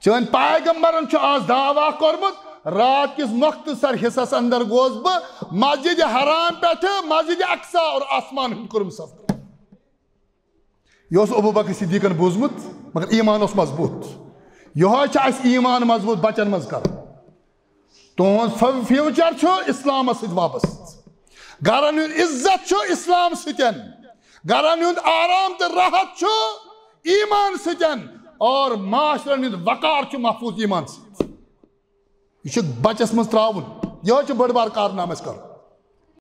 چٲنۍ پیغمبرن چھُ آز دعویٰ کوٚرمُت، رات کِس مختصر حصس اندر گوس بہٕ مسجد حرام پٮ۪ٹھٕ مسجد اقصی اور آسمان ہُنٛد کوٚرُم سفر۔ یہِ اوس ابو بکر صدیقن بوٗزمُت، مگر ایمان اوس مضبوٗط۔ یِہوٚے چھُ اَسہِ ایمان مضبوٗط بچن منٛز کرُن۔ تُہُنٛد ف-، future چھُ اسلامس سۭتۍ وابستہٕ۔ گرن ہُنٛد عزت چھُ اسلام سۭتۍ۔ گرن ہُنٛد آرام تہٕ راحت چھُ ایمان سۭتۍ۔ اور معاشرن ہُنٛد وقار چھُ محفوٗظ ایمان سۭتۍ۔ یہِ چھُ بچس منٛز ترٛاوُن۔ یِہوٚے چھُ بٔڑ بار کارنامہٕ اَسہِ کرُن۔